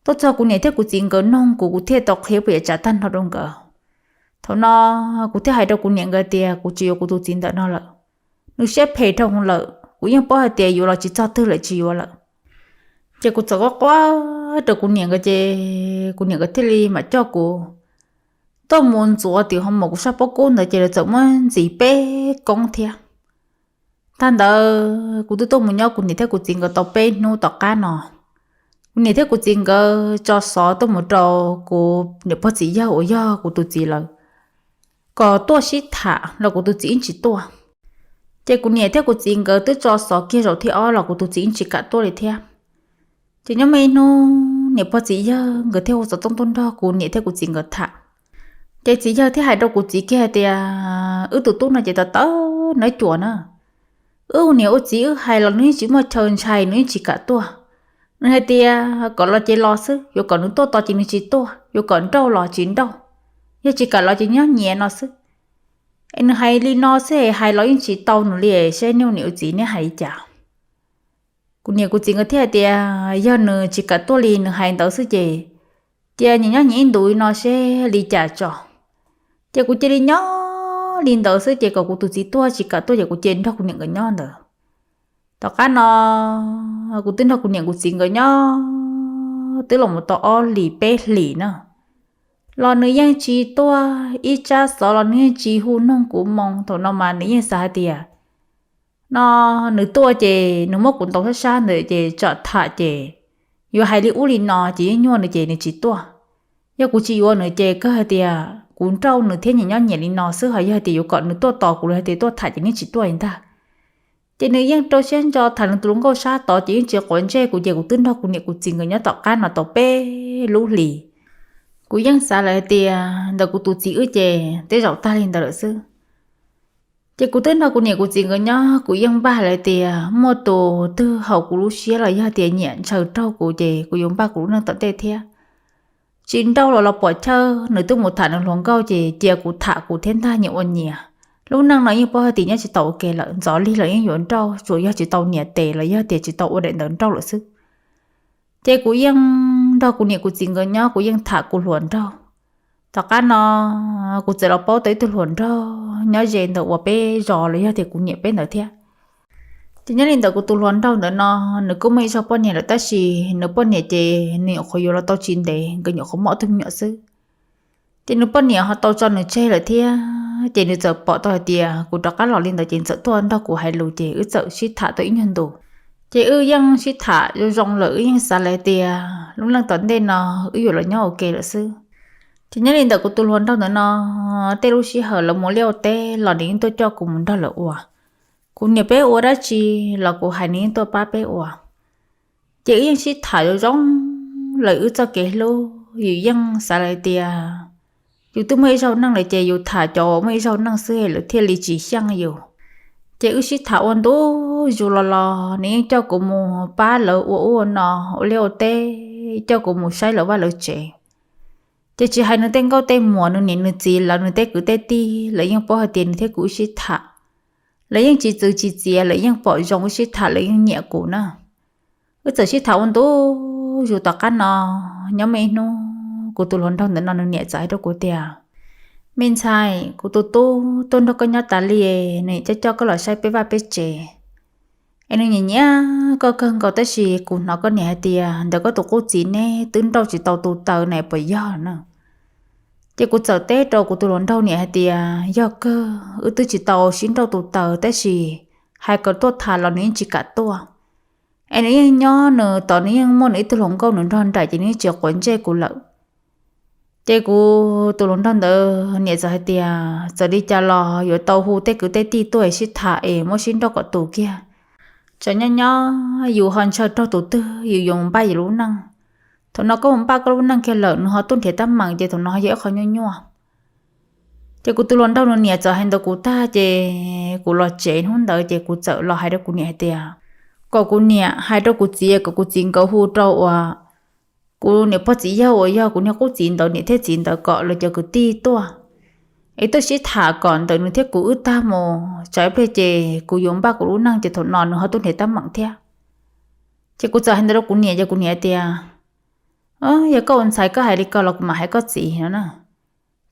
Tuaj txog kuv niam thiab kuv txiv nkawd noog kuv, kuv thiaj tau qhia puas yam tsav tag nrho rau nkawd. Thaum no kuv thiaj hais rau kuv niam nkawd tias kuv tsis yuav kuv tus txiv ntawm no lawm. Nws siab phem dhau hwv lawm, kuv yeej paub hais tias yuav los tsis txog twg lawm tsis yuav lawm. Ces kuv txawm quaj quaj rau kuv niam nkawd ces kuv niam nkawd thiaj li mam coj kuv tuaj mus ntxuav tim hoo mom kuv sab pob kub ntawd ces lawv txawm muab ntxiv peb koob thiab. Tag ntawd kuv twb tuaj mus nyob kuv niam thiab kuv txiv nkawd tau peb hnub tom qab no, kuv niam thiab kuv txiv nkawd tso xov tuaj mus rau kuv niam pog txiv yawg uas yog kuv tus txiv lawv kom tuaj sib tham los kuv tus txiv yeej tsis tuaj. Ces kuv niam thiab kuv txiv nkawd twb tso xov kiag zaum thib ob los kuv tus txiv yeej tsis kam tuaj li thiab. Ces nyob muaj ib hnub niam pog txiv yawg nkawd thiaj hu xov tooj tuaj nrog kuv niam thiab kuv txiv nkawd tham. Ces txiv yawg thiaj hais rau kuv txiv kiag hais tias, wb tus tub no ces tawv tawv nawb cuam na. Wb ua niam ua txiv wb hais los nws yeej tsis muaj chaw ntshai, nws yeej tsis kam tuaj. Nws hais tias kom los ces los xwb, yuav kom nws tuaj tos ces nws tsis tuaj, yuav kom nrauj los tsis nrauj, yog tsis kam los ces nyob nyias no xwb. Es nws hais li no xwb es hais los yeej tsis tau nws li, seb nej ua niam ua txiv neb hais li cas? Kuv niam kuv txiv nkawd thiaj hais tias yog nws tsis kam tuaj li nws hais ntawd xwb ces cia nyias nyob nyias ib ntus li no seb li cas tso. Ces kuv cia li nyob li ntawd xwb ces kom kuv tus txiv tuaj, tsis kam tuaj ces kuv cia nrog kuv niam nkawd nyob ntawd. Tom qab no kuv twb nrog kuv niam kuv txiv nkawd nyob twb los mus tau ob hlis peb hlis na, los nws yeej tsis tuaj, ib tsab xov los nws yeej tsis hu noog kuv moo. Thaum no mas nws yeej xav hais tias no nws tuaj ces nws muab kuv ntaus sab sab ntawd ces tsam tham ces yuav hais li ub li no ces yeej nyuaj nws ces nws tsis tuaj. Yog kuv tsis yuav nws ces kawg hais tias kuv nrauj nws thiab nyias nyob nyias li no xwb, ho yog hais tias yuav kom nws tuaj tos kuv los hais tias tuaj tham ces nws tsis tuaj li ntag. Ces nws yeej rau siab ntso tham nws tus hluas nkauj sab tod ces yeej tsis quav ntsej kuv ces kuv twb nrog kuv niam kuv txiv nkawd nyob tom qab no tau peb lub hlis. Kuv yeej xav lawm hais tias ntawm kuv tus txiv wb ces tej zaum tag li ntawd lawm xwb. Ces kuv twb nrog kuv niam kuv txiv nkawd nyob kuv yeej npaj lawm tias muaj tus twg haum kuv lub siab los yog tias nyiam ntshaw raug kuv ces kuv yuav npaj kuv lub neej tom ntej thiab. Tsis nrauj los los pom chawj, nws twb mus tham nws hluas nkauj ces cia kuv tham kuv thiab ntag, nyias ua nyias. Lub neej no yeej paub hais tias nyob tsis tau ua ke lawm, ntxov lig los yeej yuav nrauj, tsuas yog tsis tau niam tes los yog tias tsis tau ua daim ntawv nrauj lawm xwb. Ces kuv yeej nrog kuv niam kuv txiv nkawd nyob kuv yeej tham kuv hluas nraug. Tom qab no kuv txawm los paub tau ib tug hluas nraug nyob ze ntawm uas peb zos los yog tias kuv niam peb ntawd thiab. Ces nyob li ntawm kuv tus hluas nraug ntawd no, nws kuj muaj ib zaug poj niam lawm tab sis nws poj niam ces nws nyuam qhuav yuav los tau tsis ntev nkawd nyuam qhuav muaj ob tug me nyuam xwb. Ces nws poj niam ho tau tso nws tseg lawm thiab ces nws txawm pom tau hais tias kuv rov qab los li ntawd ces nws txawm tuaj nrog kuv hais lus ces wb txawm sib tham tau ib nyuag ntus. Ces wb yeej sib tham zoo zoo lawm, wb yeej xav lawm tias lub neej tom ntej no wb yuav los nyob ua ke lawm xwb. Ces nyob li ntawm kuv tus hluas nraug ntawd no, tej lub sij hawm lawv mus liaj ua teb los nws yeej tuaj coj kuv mus nrog lawv ua. Kuv niam peb ua dab tsi los kuv hais nws yeej tuaj pab peb ua. Ces wb yeej sib tham zoo zoo lawm wb txoj kev hlub, yus yeej xav lawm tias yus twb muaj ib zaug neej lawm ces yus tham cov uas muaj ib zaug neej xwb lawv thiaj li tsis xyeej yus. Ces wb sib tham ua ntu zus los los nws yeej coj kuv mus pab lawv ua ub ua no, ua liaj ua teb, coj kuv mus saib lawv vaj lawv tsev. Ces tsis hais nws tej nkauj tej muam, nws niam nws txiv lawv, nws tej kwv tej tij lawv yeej paub hais tias nws thiab kuv wb sib tham. Lawv yeej tsis txwv tsis txiav, lawv yeej pom zoo wb sib tham, lawv yeej nyiam kuv na. Wb txawm sib tham ua ntu zus tom qab no, nyob muaj ib hnub kuv tus hluas nraug ntawm no nws niam txawm hais rau kuv tias, me ntxhais, kuv tus tub tuaj nrog koj nyob tas li, nws coj coj koj los saib peb vaj peb tsev. Es nws nyiam nyiam koj kawg nkaus tab sis kuv hnov koj niam hais tias ntawm koj tus qub txiv neb twb nrauj tsis tau tus taws na puas yog na? Ces kuv txawm teb rau kuv tus hluas nraug niam hais tias yog kawg, wb twb tsis tau sib nrauj tus taws tab sis hais kom tuaj tham los nws yeej tsis kam tuaj. Es nws yeej nyob nws tos, nws yeej muaj nws ib tug hluas nkauj nws nrog nraim ces nws yeej tsis quav ntsej kuv lawm. Ces kuv tus hluas nraug ntawd niam txawm hais tias txawm li cas los yuav tau hu tej kwv tej tij tuaj sib tham es muab sib nrauj kom tus kiag. Tsam nyob nyob yus ho ntshaw raug tus twg yus yuav mus npaj yus lub neej. Thaum no koj mus npaj koj lub neej kiag lawm nws ho tuaj nrhiav teeb meem ces thaum no ho yog ib qho nyuaj nyuaj. Ces kuv tus hluas nraug nws niam txawm hais ntawd kuv tag ces kuv los tsev hnub ntawd ces kuv txawm los hais rau kuv niam hais tias kom kuv niam hais rau kuv txiv kom kuv txiv nkawd hu rau uas kuv niam pog txiv yawg uas yog kuv niag qub txiv ntawd niam thiab txiv ntawd kom lawv cov kwv tij tuaj es tuaj sib tham kom ntawm nws thiab kuv wb tag mus, tsam ib pliag ces kuv yuav npaj kuv lub neej ces thaum no nws ho tuaj nrhiav teeb meem thiab. Ces kuv txawm hais ntawd rau kuv niam ces kuv niam hais tias yog koj ua ntxhais koj hais li ko los kuv mam hais koj txiv no na.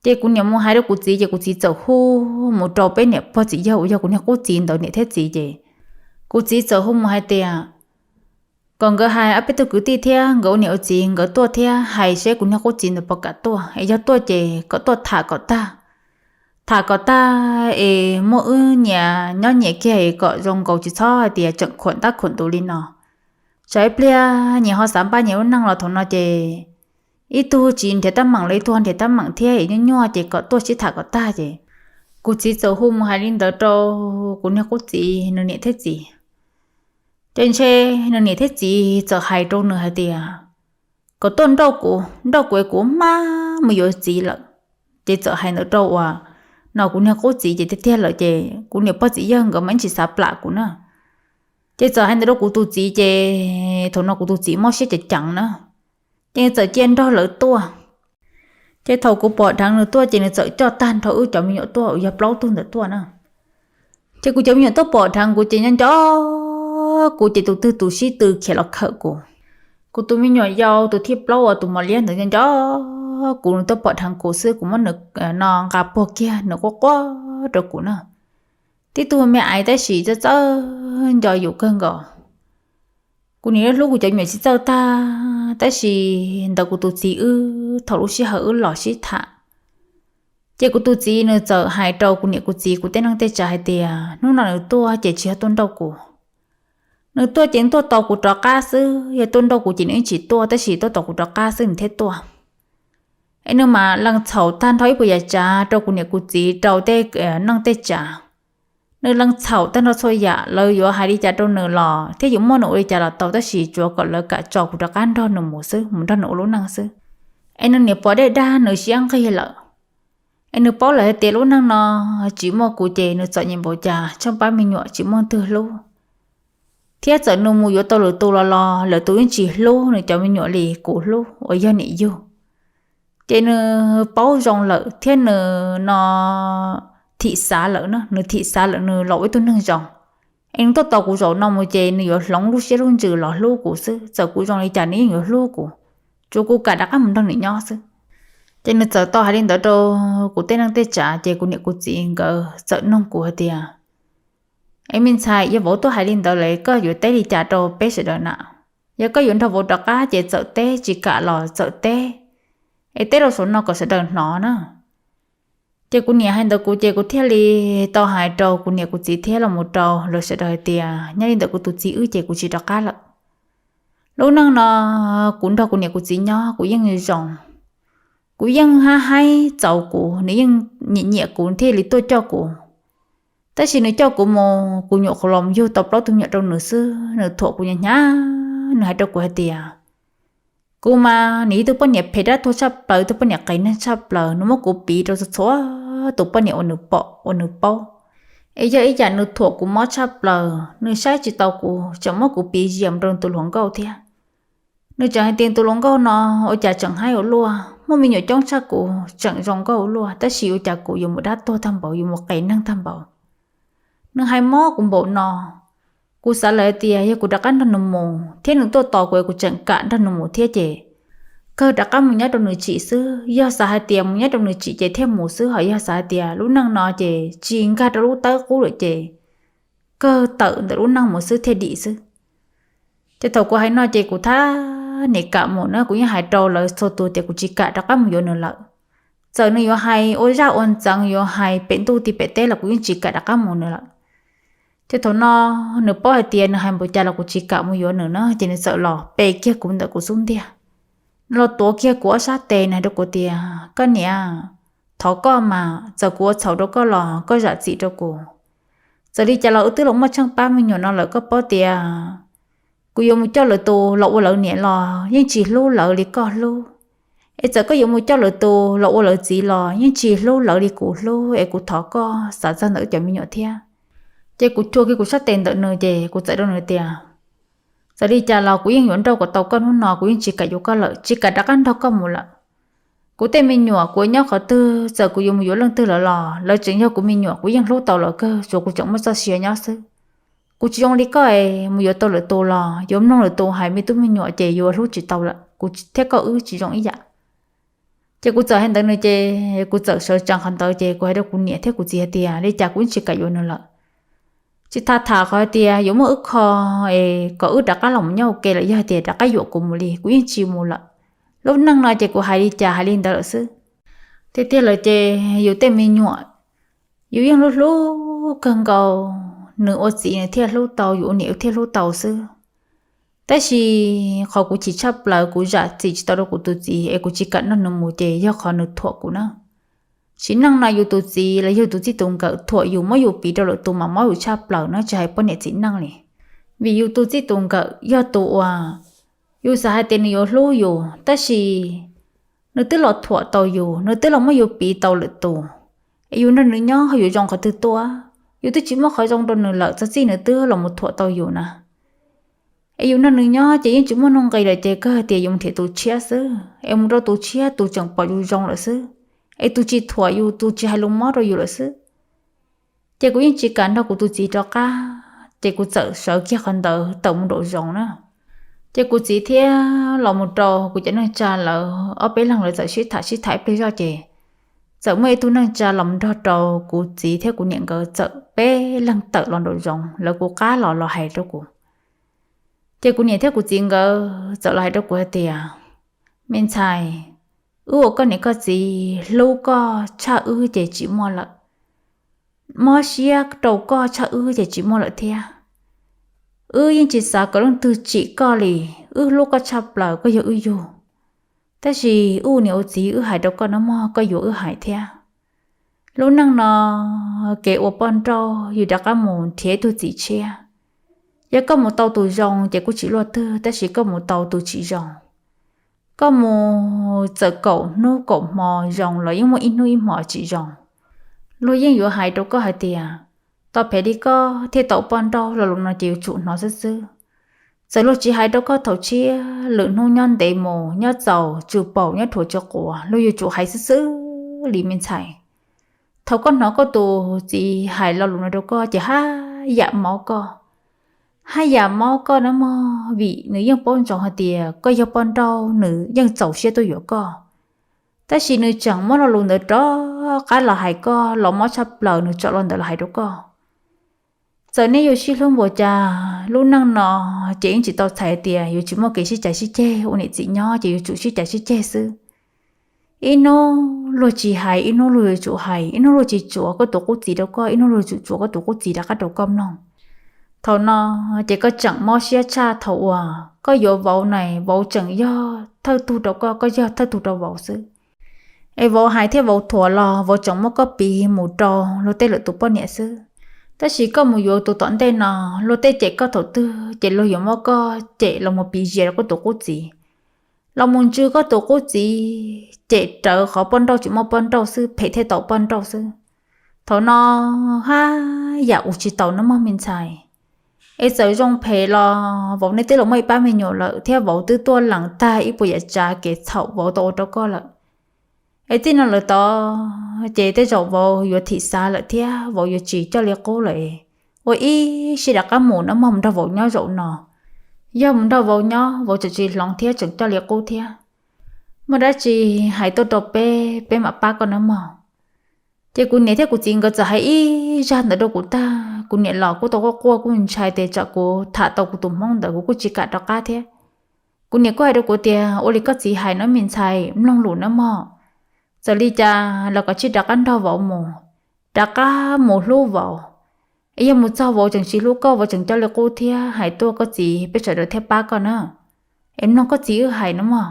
Ces kuv niam mus hais rau kuv txiv ces kuv txiv txawm hu mus rau peb niam pog txiv yawg uas yog kuv niag qub txiv ntawd niam thiab txiv ces kuv txiv txawm hu mus hais tias kom nkawd hais ob peb tug kwv tij thiab nkawd ua niam ua txiv nkawd tuaj thiab hais seb kuv niag qub txiv ntawd puas kam tuaj, es yog tuaj ces kom tuaj tham kom tag. Tham kom tag es muab wb nyias nyob nyias kiag kom zoo nkaus, tsis txhob hais tias tseem khuam ntab khuam ntug li no. Tsam ib pliag nyias ho xav npaj nyias lub neej los thaum no ces ib tug tsis nrhiav teeb meem los ib tug ho nrhiav teeb meem thiab es nyuaj nyuaj, ces kom tuaj sib tham kom tag. Ces kuv txiv txawm hu mus hais li ntawd rau kuv niag qub txiv nws niam thiab txiv. Ces ntshe nws niam thiab txiv txawm hais rau nws hais tias kom tuaj nrauj kuv, nrauj kuv es kuv maj mus yuav txiv lawm. Ces txawm hais ntawd rau uas no kuv niag qub txiv ces tiag tiag lawm ces kuv niam pog txiv yawg nkawd mas tsis xav plam kuv na. Ces txawm hais ntawd rau kuv tus txiv ces thaum no kuv tus txiv mob siab ceev ceev na, ces txawm cia nrog lawv tuaj. Ces thaum kuv pom dheev nws tuaj ces nws txawm coj tag nrho wb cov me nyuam tuaj uas yog plaub tug ntawd tuaj na. Ces kuv cov me nyuam tuaj pom dheev kuv ces nyob nco kuv ces tus twg tus sib tw khiav los khawm kuv. Kuv tus me nyuam yau tus thib plaub uas tus mos liab ntawd nyob nco kuv, nws tuaj pom dheev kuv xwb kuv muab nws no nqa puag kiag nws quaj quaj rau kuv na. Tib tug me aiv tab sis txawj txawj nco yus kawg nkaus. Kuv niam hlub kuv cov me nyuam tsis txawj tag, tab sis ntawd kuv tus txiv wb thaum lub sij hawm wb los sib tham, ces kuv tus txiv nws txawm hais rau kuv niam kuv txiv kuv tej neej tej tsav hais tias hnub no nws tuaj ces tsis yog tuaj nrauj kuv. Nws tuaj ces nws tuaj tos kuv rov qab xwb, yog tuaj nrauj kuv ces nws yeej tsis tuaj, tab sis tuaj tos kuv rov qab xwb nws thiaj tuaj. Es nws mam lees txhaum tag nrho ib puas yam tsav rau kuv niam kuv txiv rau tej neej tej tsav. Nws lees txhaum tag nrho txhua yam, lawv yuav hais li cas rau nws los thiab yuav muab nws ua li cas los tau, tab sis tsuav kom lawv kam tso kuv rov qab nrog nws mus xwb, mus nrog nws ua lub neej xwb. Es nws niam pom dej dag nws siab nqig lawm. Es nws paub lawm hais tias lub neej no tsis muaj kuv ces nws txom nyem npaum cas, tsheej pab me nyuam tsis muaj twg hlub. Thiab txawm nws mus yuav tau lwm tus los los lwm tus yeej tsis hlub nws cov me nyuam li kuv hlub uas yog niam yug. Ces nws paub zoo lawm thiab nws no thim xav lawm na, nws thim xav lawm nws los ua ib tug neeg zoo. Es nws tuaj tos kuv zaum no mus ces nws yuav hloov lub siab lub ntsws los hlub kuv xwb, txawm kuv zoo li cas nws yeej yuav hlub kuv, tsuav kuv kam rov qab mus nrog nws nyob xwb. Ces nws txawm tau hais li ntawd rau kuv tej neej tej tsav, ces kuv niam kuv txiv nkawd txawm noog kuv hais tias, es me ntxhais, yog vauv tuaj hais li ntawd lawm koj yuav teb li cas rau peb sawv daws na? Yog koj yuav nrog vauv rov qab ces txawm teb, tsis kam los txawm teb, es teb rau saum no kom sawv daws hnov na. Ces kuv niam hais ntawd kuv ces kuv thiaj li tau hais rau kuv niam kuv txiv thiab los mus rau lawv sawv daws hais tias nyob li ntawm kuv tus txiv wb ces kuv tsis rov qab lawm. Lub neej no kuv nrog kuv niam kuv txiv nyob kuv yeej zoo, kuv yeej hab haib txaus kuv, nws yeej nyiam nyiam kuv thiaj li tuaj coj kuv. Tab sis nws coj kuv mus, kuv nyuam qhuav los yug tau plaub tug me nyuam rau nws xwb, nws thuam kuv hnyav hnyav, nws hais rau kuv hais tias, kuv mas nws ib tug poj niam phem dab tuag tshaj plaws, ib tug poj niam qias neeg tshaj plaws, nws muab kuv piv rau txhua txhua tus poj niam uas nws pom uas nws paub. Es yog ib yam nws thuam kuv mob tshaj plaws, nws saib tsis tau kuv, tseem muab kuv piv zias mus rau nws tus hluas nkauj thiab. Nws tseem hais tias tus hluas nkauj no ua cas tseem haib ua luaj, muaj me nyuam coob tshaj kuv tseem zoo nkauj ua luaj, tab sis ua cas kuv yuav mus dab tuag tag npaum, yuav mus qias neeg tag npaum. Nws hais mob kuv npaum no, kuv xav lawm hais tias yog kuv rov qab nrog nws mus thiab nws tuaj tos kuv es kuv tseem kam nrog nws mus thiab ces kawg rov qab mus nyob rau nws tsim xwb. Yog xav hais tias mus nyob rau nws tsim ces thiaj mus xwb, ho yog xav hais tias lub neej no ces tsis nkag rau lub tawb qub lawm ces kawg tawm ntawm lub neej mus xwb thiaj dim xwb. Ces thaum kuv hais no ces kuv thab niam kam mus na, kuv yeej hais rau lawv txhua tus tias kuv tsis kam rov qab mus yuav nws lawm. Txawm nws yuav hais ua zaj ua ntxeev, yuav hais pem ntuj ti pem teb los kuv yeej tsis kam rov qab mus nws lawm. Ces thaum no nws paub hais tias nws hais npaum cas los kuv tsis kam mus yuav nws na, ces nws txawm los pe kiag kuv ntawm kuv xub ntiag. Nws los tuav kiag kuv ob sab tes, nws hais rau kuv tias, koj niam, thov koj mas, txawm kuv ua txhaum rau koj los koj zam txim rau kuv. Txawm li cas los wb twb los muaj tsheej pab me nyuam no lawm, koj paub tias kuv yuav mus coj lwm tus los ua lawv niam los yeej tsis hlub lawv li koj hlub. Es txawm koj yuav mus coj lwm tus los ua lawv txiv los yeej tsis hlub lawv li kuv hlub, es kuv thov koj xav txog ntawm wb cov me nyuam thiab. Ces kuv chua kiag kuv sab tes ntawm nws ces kuv txawm rau nws tias, txawm li cas los kuv yeej yuav nrauj kom tau koj hnub no, kuv yeej tsis kam yuav koj lawm, tsis kam rov qab nrog koj mus lawm. Kuv tej me nyuam kuv nyob qhov twg, txawm kuv yuav mus yuav leej twg lawm los lawv tseem yog kuv me nyuam, kuv yeej hlub tau lawv kawg, tsuav kuv tseem muaj txoj sia nyob xwb. Kuv tsis zoo li koj es mus yuav tau lwm tus los yuav mloog lwm tus hais me tub me nyuam ces yuav hlub tsis tau lawm, kuv thiab koj wb tsis zoo ib yam. Ces kuv txawm hais ntawd nws ces kuv txawm sawv tsees qhov ntawd ces kuv hais rau kuv niam thiab kuv txiv hais tias li cas kuv yeej tsis kam yuav nws lawm. tsis tas tham qhov tias yuav muab wb kho es kom wb rov qab los mus nyob ua ke lawm, yog tias rov qab yuam kuv mus li kuv yeej tsis mus lawm. Lub neej no ces kuv hais li cas hais li ntawd lawm xwb. Tiag tiag lawm ces yus tej me nyuam, yus yeej hlub hlub kawg nkaus, nws ua txiv nws thiaj hlub tau, yus ua niam yus thiaj hlub tau xwb. Tab sis qhov kuv chim tshaj plaws kuv zam txim tsis tau rau kuv tus txiv es kuv tsis kam nrog nws mus ces yog qhov nws thuam kuv na. Sim neej no yus tus txiv los yog tus txij tus nkawm thuam yus, muab yus piv rau lwm tus mas mob yus tshaj plaws na, tsis hais poj niam txiv neej li. Vim yus tus txij tus nkawm yog tus uas yus xav hais tias nws yuav hlub yus, tab sis nws twb los thuam tau yus, nws twb los muab yus piv tau lwm tus, es yus nrog nws nyob ho yuav zoo qhov twg tuaj? Yus twb tsis muaj qhov zoo rau nws lawm, txog txij nws twb los mus thuam tau yus na. Es yus nrog nws nyob ces yeej tsis muaj nuj nqis lawm ces kawg tias yus mus nrhiav tus tshiab xwb, es mus rau tus tshiab tus tseem pom yus zoo lawm xwb, es tus tsis thuam yus, tus tsis hais lus mob rau yus lawm xwb. Ces kuv yeej tsis kam nrog kuv tus txiv rov qab, ces kuv txawm sawv kiag qhov ntawd tawm mus nraum zoov na. Ces kuv txiv thiab los mus rau kuv cov neej tsa lawv ob peb leeg, lawv txawm sib tham sib tham ib pliag zoj ces txawm muaj ib tug neej tsa los mus nrog rau kuv txiv thiab kuv niam nkawd txawm peb leeg tawm los nraum zoov, lawv kuv qab los los hais rau kuv. Ces kuv niam thiab kuv txiv nkawd txawm los hais rau kuv hais tias, me ntxhais, wb ua koj niam koj txiv hlub koj tshaj wb ces tsis muaj lawm, mob siab rau koj tshaj wb ces tsis muaj lawm thiab. Wb yeej tsis xav kom leej twg tsim koj li, wb hlub koj tshaj plaws, koj yog wb yug. Tab sis wb ua niam ua txiv wb hais rau koj no mog, koj yuav wb hais thiab. Lub neej no kev ua poj nrauj yus rov qab mus nrhiav ib tug txiv tshiab. Yog koj mus tau tus zoo ces kuj tsis luaj twg, tab sis koj mus tau tus tsis zoo, koj mus txawm kaum hnub kaum hmo zoo los yeej muaj ib hnub ib hmo tsis zoo. Luag yeej yuav hais rau koj hais tias, tau phem li koj thiaj tau poj nrauj, lo lus no ces yuav tsum hnov xwb xwb. Txawm luag tsis hais rau koj thaum tshiab, lwm hnub nyob ntev mus, nyob txaus tsw paum, nyob rhuav tsw quav, luag yuav tsum hais xwb xwb li me ntxhais. Thaum koj hnov koj tus txiv hais lo lus no rau koj ces haj yam mob koj, haj yam mob koj na mog, vim nws yeej paub ntsoov hais tias koj yog poj nrauj, nws yeej txaus siab tuaj yuav koj. Tab sis nws tseem muab lo lus ntawd rov qab los hais koj, los mob tshaj plaws nws tsom lo ntawd los hais rau koj. Txawm nej yuav sib hlub npaum cas, lub neej no ces yeej tsis tau txhais tias yuav tsis muaj kev sib cav sib ceg. Ua niam txiv nyob ces yuav tsum sib cav sib ceg xwb. Ib hnub luag tsis hais, ib hnub luag yuav tsum hais, ib hnub luag tsis tsuav koj tus qub txiv rau koj, ib hnub luag yuav tsum tsuav koj tus qub txiv rov qab rau koj mloog. Thaum no ces koj tseem mob siab tshaj thaum uas koj yuav vauv na, vauv tseem yog thawj tug rau koj, koj yog thawj tug rau vauv xwb. Es vauv hais thiab vauv thuam los vauv tseem muab koj piv mus rau luag tej lwm tus poj niam xwb. Tab sis koj mus yuav tus tom ntej no, luag tej cem koj thaum twg ces luag yuav muab koj cem los mus piv zias rau koj tus qub txiv, los mus ntsws koj tus qub txiv, cem rawv qhov poj nrauj tsis muaj poj nrauj xwb, phem thiaj tau poj nrauj xwb. Thaum no haj yam ua tsis taus no mog me ntxhais. Es txawm zoo phem los vauv nej twb los muaj ib pab me nyuam lawm thiab vauv twb tuaj lees tag ib puas yam tsav kev txhaum vauv tau ua rau koj lawm. Es txij no lawm tod ces tej zaum vauv yuav thim xav lawm thiab vauv yuav tsis coj li qub lawm. Ua ib siab rov qab mus na mog, mus nrog vauv nyob zaum no. Yog mus nrog vauv nyob vauv tseem tsis hloov thiab tseem coj li qub thiab. Muaj dab tsi hais tuaj rau peb, peb mam pab koj na mog. Ces kuv niam thiab kuv txiv nkawd txawm hais ib zaj ntawd rau kuv tag, kuv niam los kuj tau quaj quaj kuj ntshai tias tsam kuv tham tau kuv tus hmoob ntawd kuv kuj tsis kam rov qab thiab. Kuv niam kuj hais rau kuv tias ua li koj txiv hais no me ntxhais, mloog lus na mog. Txawm li cas los koj tsij rov qab nrog vauv mus, rov qab mus hlub vauv. Es yog mus txog vauv tseem tsis hlub koj, vauv tseem coj li qub thiab hais tuaj koj txiv, peb sawv daws thiaj pab koj na. Es mloog koj txiv wb hais no mog.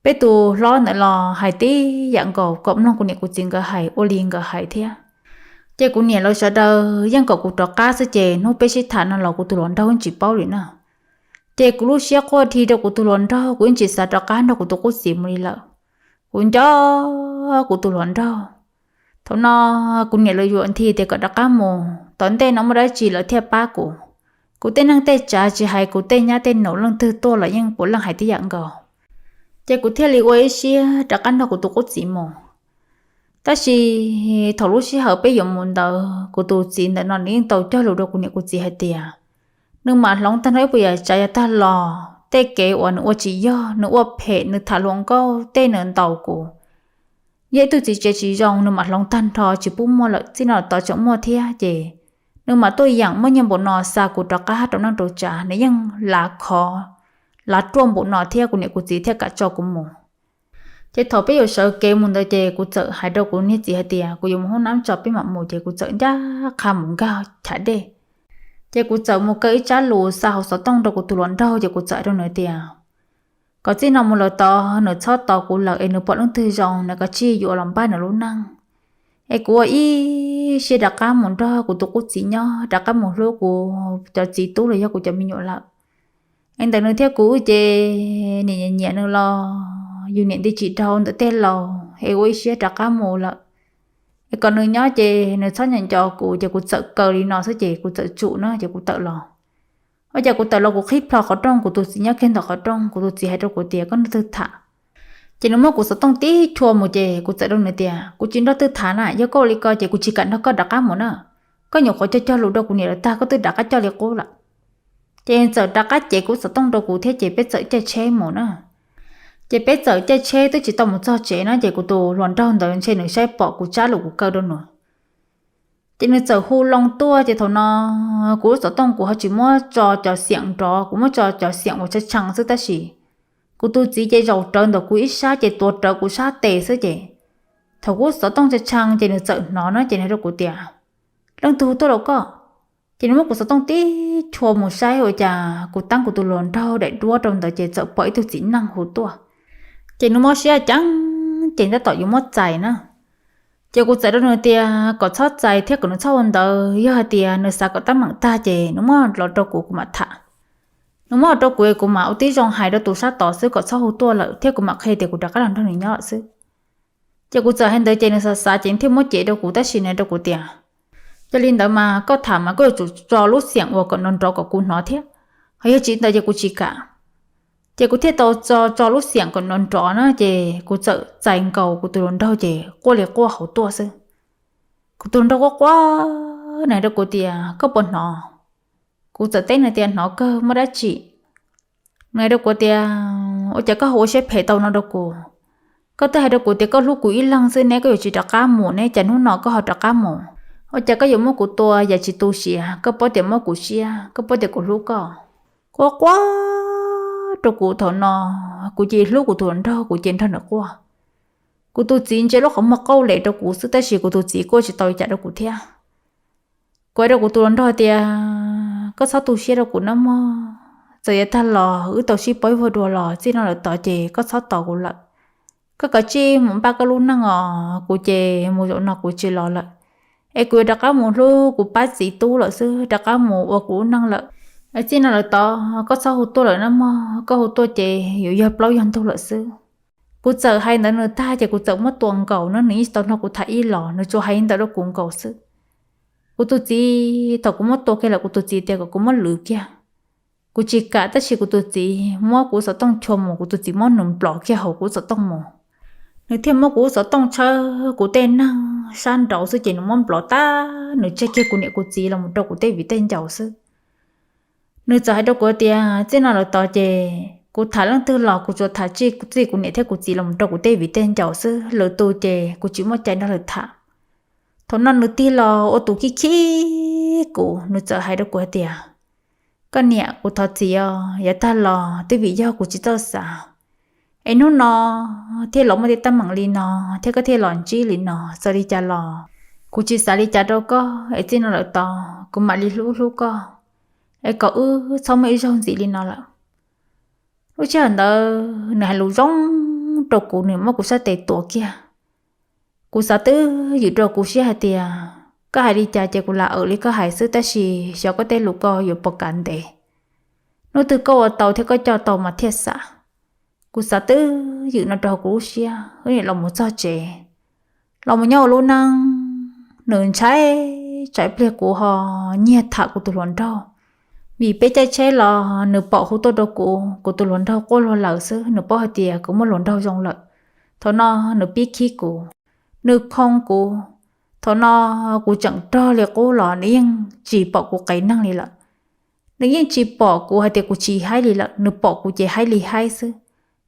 Peb tus hlob ntawd los hais tib yam nkaus, kom mloog kuv niam kuv txiv nkawd hais ua li nkawd hais thiab. Ces kuv niam lawv sawv daws yeej kom kuv rov qab xwb ces hnub peb sib tham no los kuv tus hluas nraug tsis paub li na. Ces kuv lub siab quaj dhi rau kuv tus hluas nraug, kuv yeej tsis xav rov qab nrog kuv tus qub txiv mus li lawm. Kuv nco kuv tus hluas nraug. Thaum no kuv niam lawv yuam nthi tias kom rov qab mus, tom ntej no muaj dab tsi lawv thiaj pab kuv. Kuv tej neej tej tsav tsis hais kuv tej nyab tej nus leej twg tuaj los yeej puav leej hais tib yam nkaus. Ces kuv thiaj li ua ib siab rov qab nrog kuv tus qub txiv mus. Tab sis thaum lub sij hawm peb yuav mus ntawd kuv tus txiv ntawm no nws yeej tau cog lus rau kuv niam kuv txiv hais tias nws mam hloov tag nrho ib puas yam tsav yav tag los, tej kev uas nws ua tsis yog, nws ua phem, nws tham hluas nkauj tej nws ntaus kuv, yog ib tug txiv tsev tsis zoo, nws mam hloov tag nrho tsis pub muaj lawm, txij no tod tseem muaj thiab ces Nws mam tuaj yeem muab nyiaj npaum no xa kuv rov qab rau neej rau tsav, nws yeej lav khov lav ruaj npaum no thiab kuv niam kuv txiv thiaj kam tso kuv mus. Ces thaum peb yuav sawv kev mus ntawd ces kuv txawm hais rau kuv niag txiv hais tias kuv yuav mus hoob nab tso peb mam mus, ces kuv txawm ncaj qha mus nkag chav dej. Ces kuv txawm mus kaw ib tsab lus xa hauv xov tooj rau kuv tus hluas nraug, ces kuv txawm hais rau nws tias kom txij no mus lawm tod nws txhob tos kuv lawm es nws pom leej twg zoo nws kav tsij yuav los npaj nws lub neej. Es kuv ua ib siab rov qab mus nrog kuv tus qub txiv nyob, rov qab mus hlub kuv cov txiv tub los yog kuv cov me nyuam lawm. Es ntawm nws thiab kuv ces nim nyiam nyiam nws los yus niam nti tsis dhau ntawm tej laus, es ua ib siab rov qab mus lawm. Es kom nws nyob ces nws txhob nco nco kuv, ces kuv txawm kaw li no xwb ces kuv txawm tsum na ces kuv tawm los. Ua cas kuv tawm los kuv qhib plho qhov rooj, kuv tus txiv nyob kiag ntawm qhov rooj, kuv tus txiv hais rau kuv tias koj nrog twg tham. Ces nws muab kuv xov tooj tib chua mus ces kuv txawm rau nws tias kuv tsis nrog twg tham na, yog koj ua li ko ces kuv tsis kam nrog koj rov qab mus na. Koj nyuam qhuav cog cog lus rau kuv niam lawv tag koj twb rov qab coj li qub lawm. Ces txawm rov qab cev kuv xov tooj rau kuv thiab ces peb txawm caij tsheb mus na. Ces peb txawm caij tsheb twb tsis tau mus txog tsev na ces kuv tus hluas nraug ntawd ntshe nws saib pom kuv tsab lus kuv kaw rau nws. Ces nws txawm hu loo tuaj ces thaum no kuv lub xov tooj kuv ho tsis muab tso cov xiam nrov, kuv muab tso cov xiam uas tshee tshee xwb tab sis kuv tus txiv ces zaum rawv ntawm kuv ib sab ces tuav rawv kuv sab tes xwb ces thaum kuv lub xov tooj tshee tshee ces nws txawm hnov na ces nws hais rau kuv tias leej twg hu tuaj rau koj. Ces nws muab kuv xov tooj tib chua mus saib ua cas kuv teeb kuv tus hluas nraug daim duab rau ntawd ces txawm pom ib tug txiv neej hu tuaj. Ces nws mob siab ceev ces tab tom yuav muab txais na. Ces kuv txawm rau nws tias kom txhob txais thiab kom nws txhob ua ntawd, yog hais tias nws xav kom teeb meem tag ces nws muab los rau kuv kuv mam tham. Nws muab los rau kuv kuv mam ua tib zoo hais rau tus sab tod xwb kom txhob hu tuaj lawm thiab kuv mam qhia tias kuv rov qab los nrog nws nyob lawm xwb. Ces kuv txawm hais ntawd ces nws xav xav ces nws thiaj muab cev rau kuv tab sis nws hais rau kuv tias yog li ntawd mas koj tham mas koj yuav tsum tso lub xiam uas kom nrov nrov kom kuv hnov thiab, ho yog tsis ntawd ces kuv tsis kam. Ces kuv thiaj tau tso tso lub xiam kom nrov nrov na ces kuv txawm txais nkaus kuv tus hluas nraug ces quaj li quaj hauv tuaj xwb. Kuv tus hluas nraug quaj quaj nws hais rau kuv tias koj puas hnov? Kuv txawm teb nws tias hnov kawg, muaj dab tsi? Nws hais rau kuv tias ua cas koj ho ua siab phem tau no rau kuv? Koj twb hais rau kuv tias koj hlub kuv ib leeg xwb ne, koj yuav tsis rov qab mus ne, cas hnub no koj ho rov qab mus? Ua cas koj yuav muab kuv tua yam tsis tu siav? Koj paub tias mob kuv siab, koj paub tias kuv hlub koj. Quaj quaj rau kuv thaum no, kuv cia li hlub kuv tus hluas nraug, kuv cia li nrog nws quaj. Kuv tus txiv ntsia lub qhov muag qauj lem rau kuv xwb tab sis kuv tus txiv kuj tsis tau li cas rau kuv thiab. Kuv hais rau kuv tus hluas nraug tias koj txhob tu siab rau kuv nawb mog, txawm yav tag los wb tau sib paub ib vuag dua los txij no lawm tod ces koj txhob tos kuv lawm. Koj kav tsij mus npaj koj lub neej os, kuv ces mus zaum no kuv tsis los lawm. Es kuv yuav rov qab mus hlub kuv pab txiv tub lawm xwb, rov qab mus ua kuv lub neej lawm. Es txij no lawm tod koj txhob hu tuaj lawm nawb mog, koj hu tuaj ces yuav yog plaub yog ntug lawm xwb. Kuv txawm hais ntawd nws tag ces kuv txawm muab tua nkaus na, nws yeej tsis tau nrog kuv tham ib los, nws tsuas hais ntawd rau kuv nkaus xwb. Kuv tus txiv, thaum kuv muab tua kiag lawm kuv tus txiv tias kom kuv muab lwv kiag. Kuv tsis kam tab sis kuv tus txiv muab kuv xov tooj chua mus, kuv tus txiv muab nws nplov kiag hauv kuv xov tooj mus. Nws thiaj muab kuv xov tooj tshawb kuv tej neeg sab nraud xwb ces nws muab nplov tag, nws tseg kiag kuv niam kuv txiv los mus rau kuv tej viv tej ncaus xwb. Nws txawm hais rau kuv tias txij no lawm tod ces kuv tham leej twg los kuv tsuas tham txij kuv niam thiab kuv txiv los mus rau kuv tej viv tej ncaus xwb, lwm tus ces kuv tsis muaj cai nrog lwm tham. Thaum no nws tig los ua tus khib khib kuv, nws txawm hais rau kuv hais tias koj niam, kuv thov txim os, yav tag los twb vim yog kuv tsis txawj xav, es hnub no thiaj los muaj tej teeb meem li no, thiab koj thiaj los ntsib li no. Txawm li cas los kuv tsis xav li cas rau koj, es txij no lawm tod kuv mam li hlub hlub koj, es kom wb txhob muaj ib zaug ntxiv li no lawm. Lub sij hawm ntawd nws hais lus zoo rau kuv, nws muab kuv sab tes tuav kiag. Kuv xav twb ywm rau kuv siab hais tias koj hais li cas ces kuv lam awm li koj hais xwb, tab sis xyov koj tej lus koj yuav puas kav ntev. Hnub twg koj ua tau thiab koj coj tau mas thiaj xam. Kuv xav twb ywm no rau hauv kuv lub siab, wb niam los mus txog tsev, los mus nyob ua lub neej. Nws ntshai tsam pliag kuv ho nyiag tham kuv tus hluas nraug, vim peb caij tsheb los nws pom hu tuaj rau kuv, kuv tus hluas nraug quaj luag lawm xwb, nws paub hais tias kuv muaj hluas nraug zoo lawm. Thaum no nws pib khib kuv, nws khoo kuv. Thaum no kuv tseem rog li qub los nws yeej tsis pom kuv qev neeg li lawm. Nws yeej tsis pom kuv hais tias kuv tsis haib li lawm, nws pom kuv ces haib li haib xwb.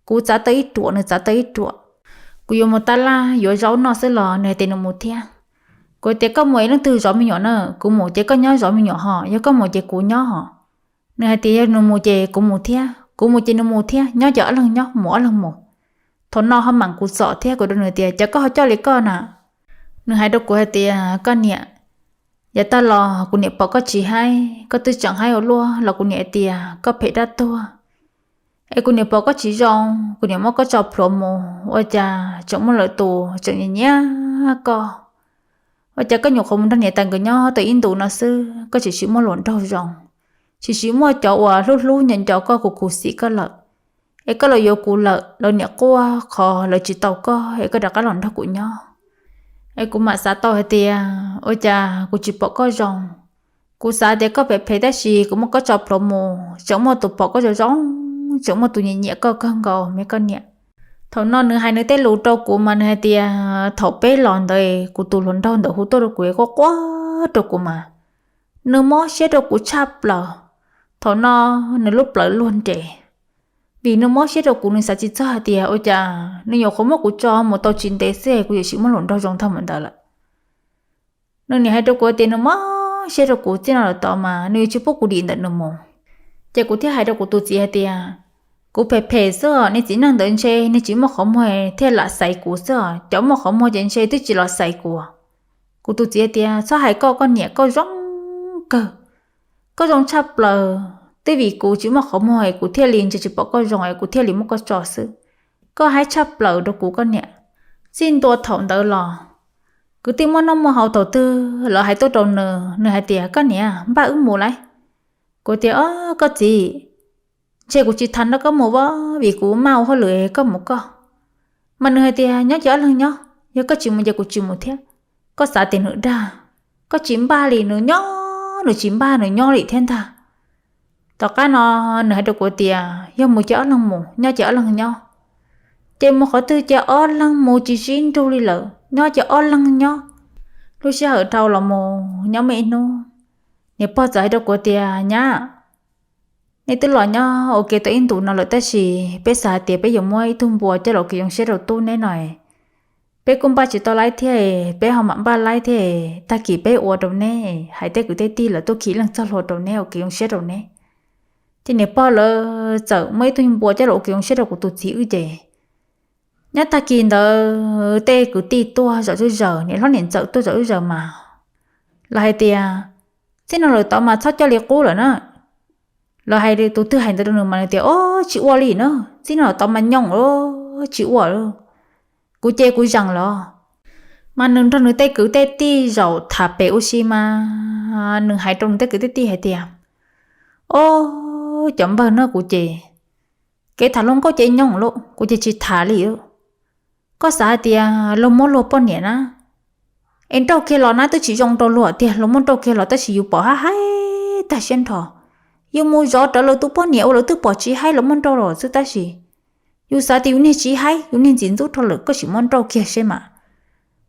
Kuv txav tau ib ruam, nws txav tau ib ruam. Kuv yuav mus tab laj yuav zaub noj xwb los nws hais tias nws mus thiab. Kuv tias koj mus es leej twg zov me nyuam na? Kuv mus ces koj nyob zov me nyuam hos, yog koj mus ces kuv nyob hos. Nws hais tias yog nws mus ces kuv mus thiab, kuv mus ces nws mus thiab, nyob ces ob leeg nyob, mus ob leeg mus. Thaum no ho mam kuv txom thiab kuv rau nws tias cas koj ho coj li koj na. Nws hais rau kuv hais tias koj niam, yav tag los kuv niam pom koj tsis haib, koj twb tseem haib ua luaj los kuv niam hais tias koj phem dab tuag. Es kuv niam pom koj tsis zoo, kuv niam muab koj tso plhuav mus, ua cas tseem muaj lwm tus tseem nyiam nyiam koj. Ua cas koj nyuam qhuav mus nrog niam tais nkawd nyob tau ib ntus no xwb koj tseem tsis muaj hluas nraug zoo, tseem tsis muaj cov uas hlub hlub nco nco koj, khuv khuv xim koj lawm. Es koj los yuav kuv lawm, lawv niam quaj qhov lawv tsis tau koj es koj rov qab los nrog kuv nyob. Es kuv mam xav tau hais tias ua cas kuv tsis pom koj zoo. Kuv xav tias koj phem phem tab sis kuv muab koj tso plhuav mus tseem muaj tus pom koj zoo zoo, tseem muaj tus nyiam nyiam koj kawg nkaus me koj niam. Thaum no nws hais nws tej lus rau kuv mas nws hais tias thaum peb los ntawd kuv tus hluas nraug ntawm hu tuaj rau kuv es quaj quaj rau kuv mas nws mob siab rau kuv tshaj plaws. Thaum no nws lub plawv luag nres, vim nws mob siab rau kuv nws xav tsis txog hais tias ua cas nws nyuam qhuav muab kuv tso mus tau tsis ntev xwb kuv yuav sim muaj hluas nraug zoo tag mus ntawd lawm. Nws nim hais rau kuv tias nws mob siab rau kuv, txij no lawm tod mas nws yuav tsis pub kuv dim ntawm nws mus. Ces kuv thiaj hais rau kuv tus txiv hais tias kuv phem phem xwb os, niag txiv neej ntawd ntshe niag tsis muaj qhov muag thiaj lam xaiv kuv xwb os, cov muaj qhov muag ces ntshe twb tsis los xaiv kuv. Kuv tus txiv hais tias txhob hais koj, koj niam koj zoo kawg, koj zoo tshaj plaws, twb vim kuv tsis muaj qhov muag es kuv thiaj li ntsia tsis pom koj zoo es kuv thiaj li muab koj tso xwb. Koj haib tshaj plaws rau kuv koj niam. Txij ntua thaum ntawd los kwv tij muaj noj muaj haus thaum twg lawv hais tuaj rau nws, nws hais tias koj niam npaj wb mus lauj. Kuv tias o, koj txiv, ntshe kuv tsis tham nrog koj mus as vim kuv maj ua hauj lwm, koj mus koj. Mas nws hais tias nyob ces ob leeg nyob, yog koj tsis mus ces kuv tsis mus thiab. Koj xav tias nws dag, koj tsis npaj li, nws nyob nws tsis npaj nws nyob li thiab ntag. Tom qab no nws hais rau kuv tias yog mus ces ob leeg mus, nyob ces ob leeg nyob. Ces mus qhov twg ces ob leeg mus tsis sib nrug li lawm, nyob ces ob leeg nyob. Lub sij hawm dhau los mus nyob muaj ib hnub niam pog txawm hais rau kuv tias nyab, nej twb los nyob ua ke tau ib ntus no lawm tab sis peb xav hais tias peb yuav muab ib tug npua coj los ua kev zoo siab rau tub neb no. Peb kuj npaj tsis tau laib thiab, peb ho mam npaj laib thiab, tag kis peb ua rau neb, hais tej kwv tej tij lawv tuaj khi leej txog hlua rau neb ua kev zoo siab rau neb. Ces niam pog lawv txawm muab ib tug npua coj los ua kev zoo siab rau kuv tus txiv wb ces nyob tag kis ntawd tej kwv tij tuaj zom zuj zaws, niam hlob niam ntxawm tuaj zom zuj zaws mas lawv hais tias txij no lawm tod mas txhob coj li qub lawm na. Lawv hais tus twg hais ntawd rau nws mas nws tias o, tsis ua li na, txij no lawm tod mas nyoos, tsis ua. Kuv ces kuv zeem los, mas nws nrog nws tej kwv tej tij zaum tham pem ua si mas nws hais rau nws tej kwv tej tij hais tias o, cov npawg no, kuv ces kev tham hluas nkauj ces nyoos lawm, kuv ces tsis tham li. Koj xav hais tias luag muab luag poj niam na es nrauj kiag los na twb tsis zoo rau luag tiag, luag muab nrauj kiag los tab sis yus pom hab haib tag siab nrho. Yus mus zov rawv lawv tus poj niam uas lawv twb pom tsis haib los muab nrauj los xwb tab sis yus xav tias yus niag tsis haib, yus niag ntxim ntxub dhau lawm koj sim muab nrauj kiag seb mas.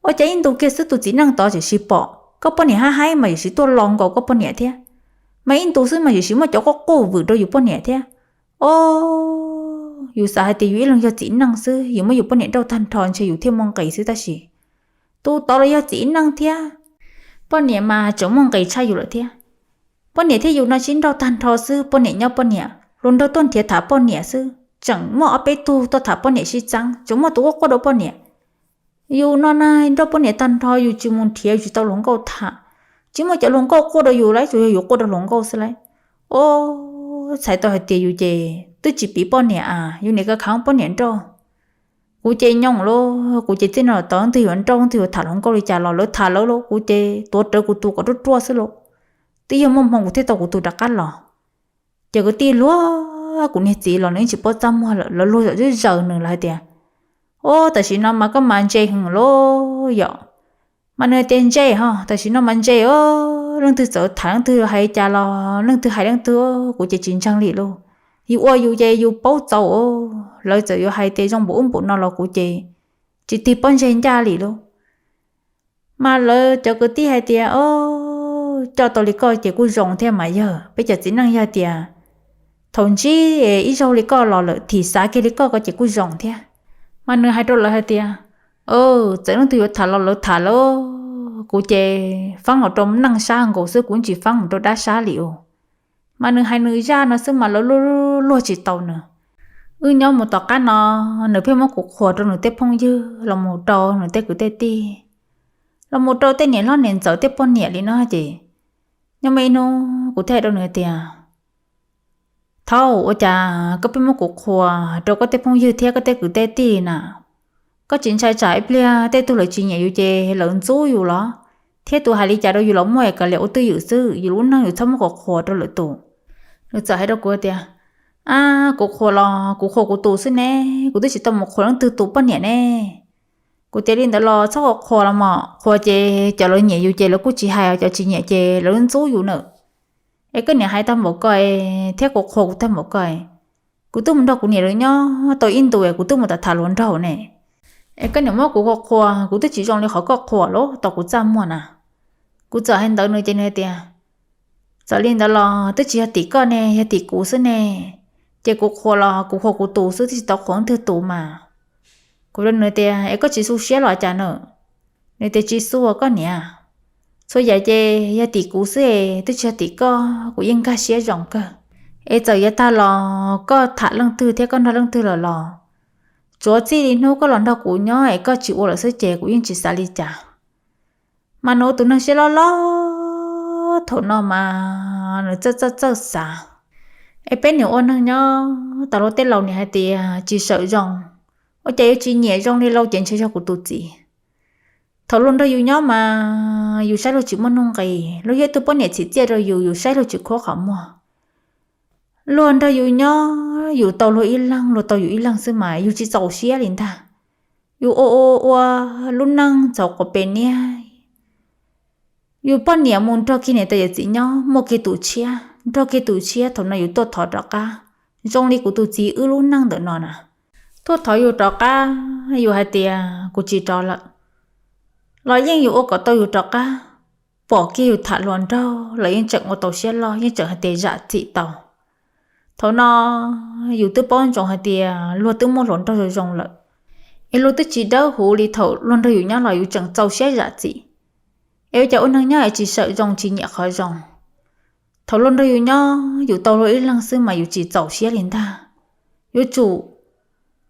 Ua cas ib ntus kiag xwb tus txiv neej tod tseem sim pom koj poj niam hab haib mas yus sim tuaj lo nkaus koj poj niam thiab, mas ib ntus xwb mas yus sim muaj cov quaj quj vwm rau yus poj niam thiab. O, yus xav hais tias yus ib leeg yog txiv neej xwb yus muab yus poj niam nrauj tag nrho ntshe yus thiaj muaj nqis xwb tab sis tus tod los yog txiv neej thiab, poj niam mas tseem muaj nqis tshaj yus lawm thiab. Poj niam thiab yus no sib nrauj tag nrho xwb, poj niam nyob poj niam, hluas nraug tuaj nrhiav tham poj niam xwb, tseem muaj ob peb tug tuaj tham poj niam sib txeeb, tseem muaj tus quaj quaj rau poj niam. Yus no na nrauj poj niam tag nrho yus tsis mus nrhiav, yus tsis tau hluas nkauj tham, tsis muaj cov hluas nkauj quaj rau yus lauj, tsuas yog yus quaj rau hluas nkauj xwb lauj. O, txhais tau hais tias yus ces twb tsis piv poj niam a, yus niam kav khav poj niam nrauj. Kuv ces nyoos lauj, kuv ces txij no lawm tod leej twg yuav nrauj leej twg yuav tham hluas nkauj li cas los lawv tham lawv lauj, kuv ces tuav rawv kuv tus kom ruaj ruaj xwb lauj. Twb yog muaj hmoo kuv thiaj tau kuv tus rov qab los. Ces kwv tij luag kuv niag txiv los nws yeej tsis paub txaj muag lawm, lawv luag zom zuj zaws nws lawv hais tias o, tam sim no mas koj mas ntse heev lauj yom. Mas nws hais tias ntse ho, tam sim no mas ntse o, leej twg txawm tham leej twg hais cas los leej twg hais leej twg, kuv ces tsis ntseeg li lauj. Yus ua yus ces yus paub txaus, lawv txawm yuav hais tias zoo npaum ub npaum no los kuv ces tsis tig pob ntseg ncaj li lauj. Mas lawv cov kwv tij hais tias o, coj tau li koj ces kuj zoo thiab mas yawg, peb cov txiv neej yog tias thaum ntsib ib zaug li koj los lawm thim xav kiag li koj ko ces kuj zoo thiab. Mas nws hais rau lawv hais tias txawm leej twg yuav tham los lawv tham lauj, Kuv ces faab los rau neej sab nkaus xwb, kuv tsis faab mus rau dab sab li os. Mas nws hais nws zaj no xwb mas lawv luag tsis tau nws. Wb nyob mus tom qab no, nws pheej muab kuv qhuas rau nws tej phooj ywg los mus rau nws tej kwv tej tij, los mus rau tej niam hlob niam ntxawm tej poj niam li no ces nyob muaj ib hnub kuv thiaj hais rau nws tias, Thaub, ua cas koj pheej muab kuv qhuas rau koj tej phooj ywg thiab koj tej kwv tej tij na? Koj tsis ntshai tsam ib pliag tej tug lawv tsis nyiam yus ces lawv ntxub yus los? Thiab tus hais li cas rau yus los muaj, kav liam ua twj ywm xwb, yus lub neej yus txhob muab kuv qhuas rau lwm tus. Nws txawm hais rau kuv tias, Ab, kuv qhuas los kuv qhuas kuv tus xwb ne, kuv twb tsis tau mus qhuas leej twg tus poj niam ne. Kuv tias, Li ntawd los txhob qhuas los mas, qhuas ces cov lawv nyiam yus ces lawv kuj tsis hais, cov tsis nyiam ces lawv ntxub yus na. Es koj niam hais tag npaum ko, thiab kuv qhuas kuv tag npaum ko, kuv twb mus nrog kuv niam lawv nyob tau ib ntus es kuv twb mus tham hluas nraug ne. Es koj niam muab kuv qhuas qhuas, kuv twb tsis zoo li qhov koj qhuas los tau kuv txaj muag na. Kuv txawm hais ntawd nws ces nws hais tias, Txawm li ntawd los twb tsis yog tim koj ne, yog tim kuv xwb ne. Ces kuv qhuas los kuv qhuas kuv tus xwb, twb tsis tau qhuas leej twg tus mas. Kuv rau nws tias, Es koj tsis xu siab los cas na? Nws tias, Tsis xu, koj niam. Txhua yam ces yog tim kuv xwb es twb tsis yog tim koj, kuv yeej nkag siab zoo kawg. Es txawm yuav tag los koj tham leej twg thiab koj nrog leej twg lawm los, tsuav txij li hnub koj los nrog kuv nyob es koj tsis ua lawm xwb ces kuv yeej tsis xav li cas. Mas nws ua tus neeg siab loj loj thaum no mas nws txawj txawj txawj xav. Es peb niam ua neeg nyob tas luag tej laus niam hais tias tsis sawm zoo, ua cas yuav tsis nyiam zoo li lauj, ces ntshe yog kuv tus txiv. Thaum luag nrog yus nyob mas yus saib luag tsis muaj nuj nqis, luag yog ib tug poj niam txhim txiaj rau yus, yus saib luag tsis khuab qhov muag. Luag nrog yus nyob yus tau luag ib leeg, luag tau yus ib leeg xwb mas yus tsis txaus siab li ntag. Yus ua ua ua lub neej txaus quav pes niab. Yus poj niam mus nrog kiag niam tais yawm txiv nyob muaj kiag tus tshiab, nrog kiag tus tshiab, thaum no yus tuaj thov rov qab. Zoo li kuv tus txiv wb lub neej ntawm no na, tuaj thov yus rov qab, yus hais tias kuv tsis rov lawm los yeej yuav ua kom tau yus rov qab. Pom kiag yus tham hluas nraug los yeej tseem ua tau siab loj, yeej tseem hais tias zam txim tau. Thaum no yus twb paub ntsoov hais tias luag twb muaj hluas nraug zoo zoo lawm, es luag twb tsis dawb huv li thaum luag nrog yus nyob los yus tseem txaus siab zam txim. Es ua cas ua neeg nyob es tsis sawm zoo tsis nyiam qhov zoo? Thaum luag nrog yus nyob yus tau luag ib leeg xwb mas yus tsis txaus siab li ntag. Yuav tsum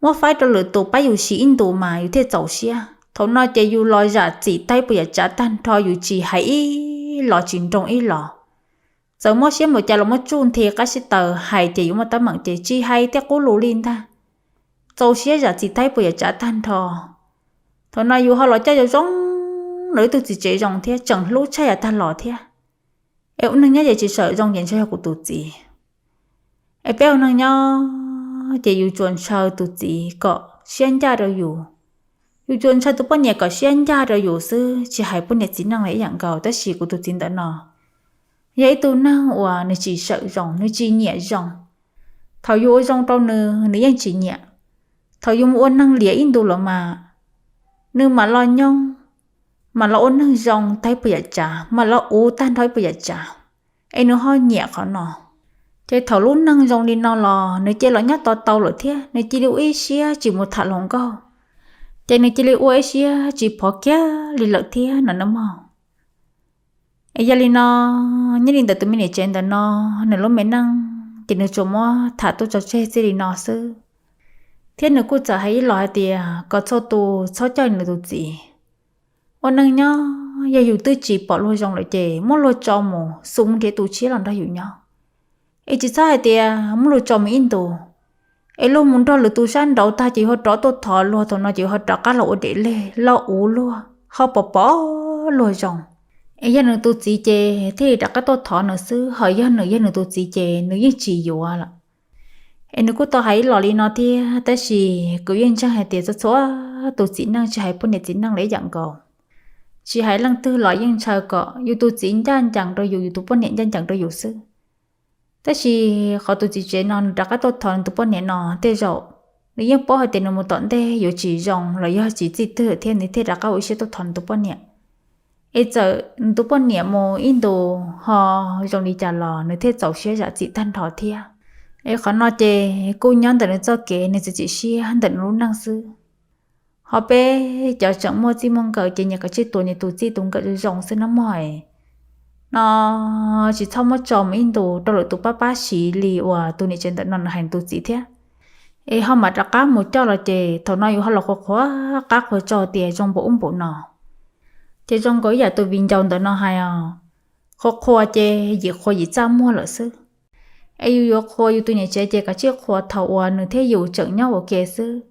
muab faib rau lwm tus pab yus siv ib ntus mas yus thiaj txaus siab. Thaum no ces yus los zam txim tau ib puas yam tsav tag nrho, yus tsis hais ib los tsis nroo ib los. Txawm mob siab npaum cas los muab tsuj nthi qab sib taws hais ces yus muaj teeb meem ces tsis hais tej qub lus li ntag. Txaus siab zam txim tau ib puas yam tsav tag nrho. Thaum no yus ho los coj zoo zoo, los ib tug txiv tsev zoo thiab tseem hlub tshaj yav tag los thiab. Es ua neeg nyob ces tsis sawm zoo ces ntshe yog kuv tus txiv. Es peb ua neeg nyob ces yus tsuas ntshaw tus txiv kom siab ncaj rau yus, yus tsuas ntshaw tus poj niam kom siab ncaj rau yus xwb, tsis hais poj niam txiv neej los ib yam nkaus. Tab sis kuv tus txiv ntawm no yog ib tug neeg uas nws tsis sawm zoo, nws tsis nyiam zoo. Thaum yus ua zoo rau nws, nws yeej tsis nyiam. Thaum yus mus ua neeg liam ib ntus lawm mas nws mam los nyoog, mam los ua neeg zoo tau ib puas yam tsav, mam los uv tag nrho ib puas yam tsav, es nws ho nyiam qhov no. Ces thaum lub neej zoo li no los nws cia li los nyob to tau lawm thiab, nws cia li ua ib siab tsis mus tham hluas nkauj, ces nws cia li ua ib siab tsis phov kiag li lawm thiab no nawb mog. Es yog li no, nyob li ntawm tus me niam tsev ntawm no, nws lub me neej ces nws tsuas muab tham tuaj tso tseg txij li no xwb. Thiab nws kuj txawm hais ib los hais tias kom txhua tus txhob coj nws tus txiv. Ua neej nyob yog yus twb tsis pom luag zoo lawm ces muab luag tso mus, xub nrhiav tus tshiab los nrog yus nyob. Es tsis txhob hais tias muab luag tso mus ib ntus, es luag mus nrog lwm tus sab nraud tag ces yus ho rov tuaj thov luag, thaum no ces yus ho rov qab los ua dej leg los uv luag, ho pom pom luag zoo. Es yog nws tus txiv ces thiaj li rov qab tuaj thov nws xwb, ho yog nws yog nws tus txiv ces nws yeej tsis yuav lawm. Es nws kuj tau hais ib los li no thiab, tab sis kuv yeej ntseeg hais tias txhua txhua tus txiv neej, tsis hais poj niam txiv neej los ib yam nkaus, tsis hais leej twg los yeej ntshaw kom yus tus txiv ncaj ncees rau yus, yus tus poj niam ncaj ncees rau yus xwb. Tab sis qhov tus txiv tsev no nws rov qab tuaj thov nws tus poj niam no, tej zaum nws yeej paub hais tias nws mus tom ntej yuav tsis zoo los yog tsis txij twg thiab nws thiaj rov qab ua ib siab tuaj thov nws tus poj niam. Es txawm nws tus poj niam mus ib ntus ho zoo li cas los nws thiaj txaus siab zam txim tag nrho thiab. Es qhov no ces kuj nyob ntawm nws txoj kev nws txiav txim siab ntawm nws lub neej xwb. Ho peb cov tseem muaj txij muaj nkawm ces nyias kav tsij tuav nyias tus txij tus nkawm zoo zoo xwb nawb mog. No tsis txhob muab tso mus ib ntus rau lwm tus pab pab siv li uas tus niam tsev ntawm no nws hais tus txiv thiab. Es ho mam rov qab mus coj los ces thaum no yus ho los qhuas qhuas qab qhuas tso tias zoo npaum ub npaum no. Ces zoo nkaus ib yam tus viv ncaus ntawm no hais os, qhuas qhuas ces yim qhuas yim txaj muag lawm xwb. Es yus yuav qhuas yus tus niam tsev ces kav tsij qhuas thaum uas nws thiab yus tseem nyob ua ke xwb.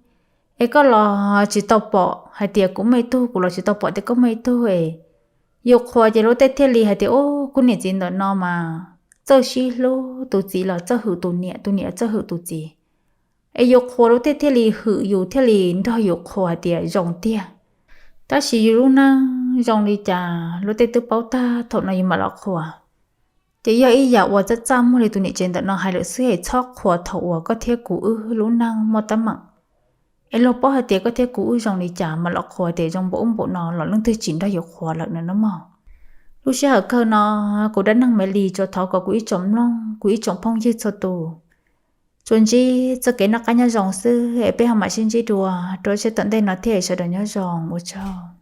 Es koj los tsis tau pom hais tias kuv muaj ib tug, kuv los tsis tau pom tias koj muaj ib tug es yus qhuas ces luag tej thiaj li hais tias, Ub, khub niam txiv ntawm no mas txawj sib hlub, tus txiv los txawj hwm tus niam, tus niam txawj hwm tus txiv. Es yus qhuas luag tej thiaj li hwm yus, thiaj li nrog yus qhuas hais tias zoo tiag. Tab sis yus lub neej zoo li cas luag tej twb paub tag, thaum no yus mam los qhuas ces yog ib yam uas txaj txaj muag li tus niam tsev ntawm no hais lawm xwb. Es txhob qhuas thaum uas koj thiab kuv wb lub neej muaj teeb meem. Es luag paub hais tias koj thiab kuv wb zoo li cas mam los qhuas tias zoo npaum ub npaum no los leej twg tsis nrog yus qhuas lawm no nawb mog. Lub sij hawm kawg no kuv dab neeg Maiv Lis tsuas thov kom kuv ib tsoom mloog, kuv ib tsoom phooj ywg txhua tus tsuas ntsib txoj kev noj qab nyob zoo xwb. Es peb ho mam sib ntsib dua rau tsiab tom ntej no thiab, sawv daws nyob zoo, ua tsaug.